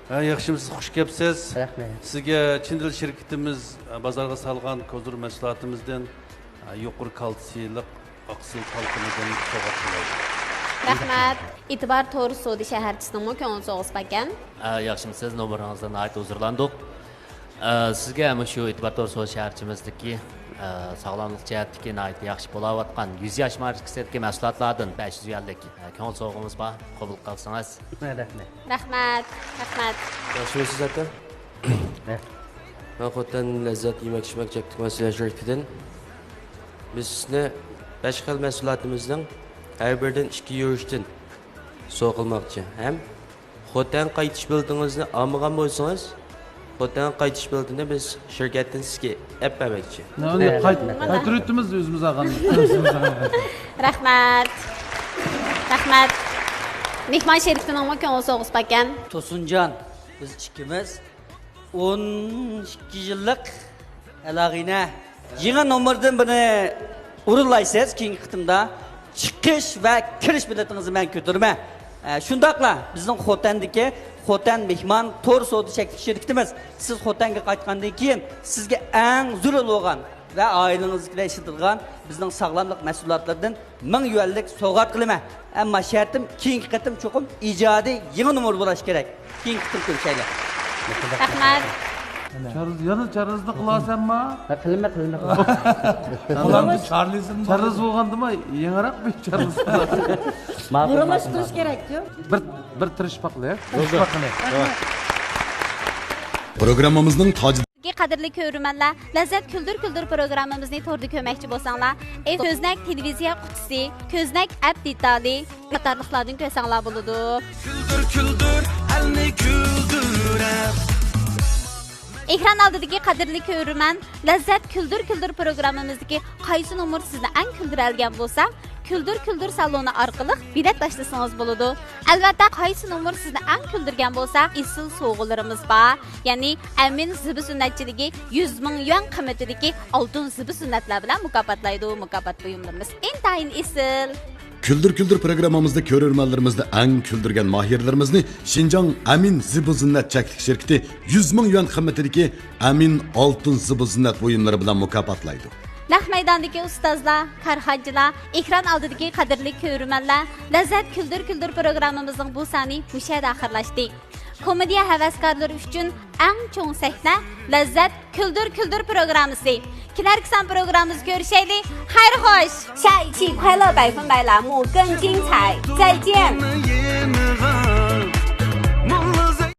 ھە، ياخشىمۇسىز، خۇش كەپسىز. رەھمەت. سىزگە چىندىل شىركىتىمىز بازارغا سالغان كوزۇر مەھسۇلاتىمىزدىن يۇقىرى كالتسىيلىق ئاقسىل تالقىنىدىن سوۋغات قىلايلى. رەھمەت. ئېتىبار تور سودا شەھەرچىسىنىڭمۇ كۆڭۈل سوۋغىسى باركەن. ھە، ياخشىمۇسىز، نومۇرىڭىزدىن ناھايىتى ھۇزۇرلاندۇق. ئە، سىزگە مۇشۇ ئېتىبار تور سودا شەھەرچىمىزدىكى، ئە، ساغلاملىق جەھەتتىكى ناھايىتى ياخشى بولاۋاتقان يۈز ياش ماركىسىدىكى مەھسۇلاتلاردىن بەش يۈز يۈەنلىك، ئە، كۆڭۈل سوۋغىمىز بار. قوبۇل قىلسىڭىز. رەھمەت. رەھمەت، رەھمەت. ياخشىمۇسىز ئاكا؟ مەن خوتەن لەززەت يېمەك-ئىچمەك چەكلىك مەھسۇلات شىركىتىدىن. بىز سىزنى بەش خىل مەھسۇلاتىمىزنىڭ ھەر بىرىدىن ئىككى يۈرۈشتىن سوۋغا قىلماقچى ھەم خوتەن قايتىش بېلىتىڭىزنى ئالمىغان بولسىڭىز، خوتەنگە قايتىش بېلىتىنى بىز شىركەتتىن سىزگە ئەپ بەرمەكچى. نە، ئۇنى قايت-، قايتۇرۇۋېتىمىز ئۆزىمىز ئالغان. ئۆزىمىز ئالغان. رەھمەت. رەھمەت. مېھمان شېرىكىمنىڭمۇ كۆڭۈل سوۋغىسى باركەن. توسۇنجان، بىز ئىككىمىز ئون ئىككى يىللىق ئالاقىنى يېڭى نومۇردىن بۇنى ئورۇنلايسىز. كېيىنكى قېتىمدا چىقىش ۋە كىرىش بېلىتىڭىزنى مەن كۆتۈرىمەن. ئە، شۇنداقلا بىزنىڭ خوتەندىكى خوتەن مېھمان تور سودا چەكلىك شىركىتىمىز سىز خوتەنگە قايتقاندىن كېيىن سىزگە ئەڭ زۆرۈر بولغان ۋە ئائىلىڭىزدىكىلەر ئىشلىتىدىغان بىزنىڭ ساغلاملىق مەھسۇلاتلىرىدىن مىڭ يۈەنلىك سوۋغات قىلىمەن. ئەمما شەرتىم، كېيىنكى قېتىم چوقۇم ئىجادىي يېڭى نومۇر بولۇشى كېرەك. كېيىنكى قېتىم كۆرۈشەيلى. رەھمەت. چارلىز، يەنە چارلىزنى قىلاسەنما؟ ھە، قىلىمەن، قىلىمەن، قىلىمەن. قىلىمەن. چارلىزنى چارلىز بولغاندىما، يېڭىراق بىر چارلىز. ماقۇل، ماقۇل، ماقۇل. بىر، بىر تىرىشىپ باقىلى. تىرىشىپ باققىنى. پروگراممىمىزنىڭ تاجى قەدىرلىك كۆرۈرمەنلەر، لەززەت كۈلدۈر كۈلدۈر پروگراممىمىزنى توردا كۆرمەكچى بولساڭلار، ئېف-، كۆزنەك تېلېۋىزىيە قۇتىسى، كۆزنەك ئەپ دېتالى قاتارلىقلاردىن كۆرسەڭلار بولىدۇ. كۈلدۈر، كۈلدۈر، ئەلنى كۈلدۈرەر. ئېكران ئالدىدىكى قەدىرلىك كۆرۈرمەن، لەززەت كۈلدۈر كۈلدۈر پروگراممىمىزدىكى قايسى نومۇر سىزنى ئەڭ كۈلدۈرەلىگەن بولسا، كۈلدۈر كۈلدۈر سالونى ئارقىلىق بېلەت تاشلىسىڭىز بولىدۇ. ئەلۋەتتە، قايسى نومۇر سىزنى ئەڭ كۈلدۈرگەن بولسا، ئېسىل سوۋغىلىرىمىز بار. يەنى ئەمىن زىبۇ زىننەتچىلىكى يۈز مىڭ يۈەن قىممىتىدىكى ئالتۇن زىبۇ زىننەتلەر بىلەن مۇكاپاتلايدۇ. مۇكاپات بۇيۇملىرىمىز ئىنتايىن ئېسىل. كۈلدۈر كۈلدۈر پروگراممىمىزدا كۆرۈرمەنلىرىمىزنى ئەڭ كۈلدۈرگەن ماھىرلىرىمىزنى شىنجاڭ ئەمىن زىبۇ زىننەت چەكلىك شىركىتى يۈز مىڭ يۈەن قىممىتىدىكى ئەمىن ئالتۇن زىبۇ زىننەت بۇيۇملىرى بىلەن مۇكاپاتلايدۇ. نەق مەيداندىكى ئۇستازلار، كارخانىچىلار، ئېكران ئالدىدىكى قەدىرلىك كۆرۈرمەنلەر، لەززەت كۈلدۈر كۈلدۈر پروگراممىمىزنىڭ بۇ سانى مۇشۇ يەردە ئاخىرلاشتى. كومېدىيە ھەۋەسكارلىرى ئۈچۈن ئەڭ چوڭ سەھنە، لەززەت كۈلدۈر كۈلدۈر پروگراممىسى. كېلەركى سان پروگراممىمىزدا كۆرۈشەيلى. خەير خوش! 下一期快乐百分百栏目更精彩，再见。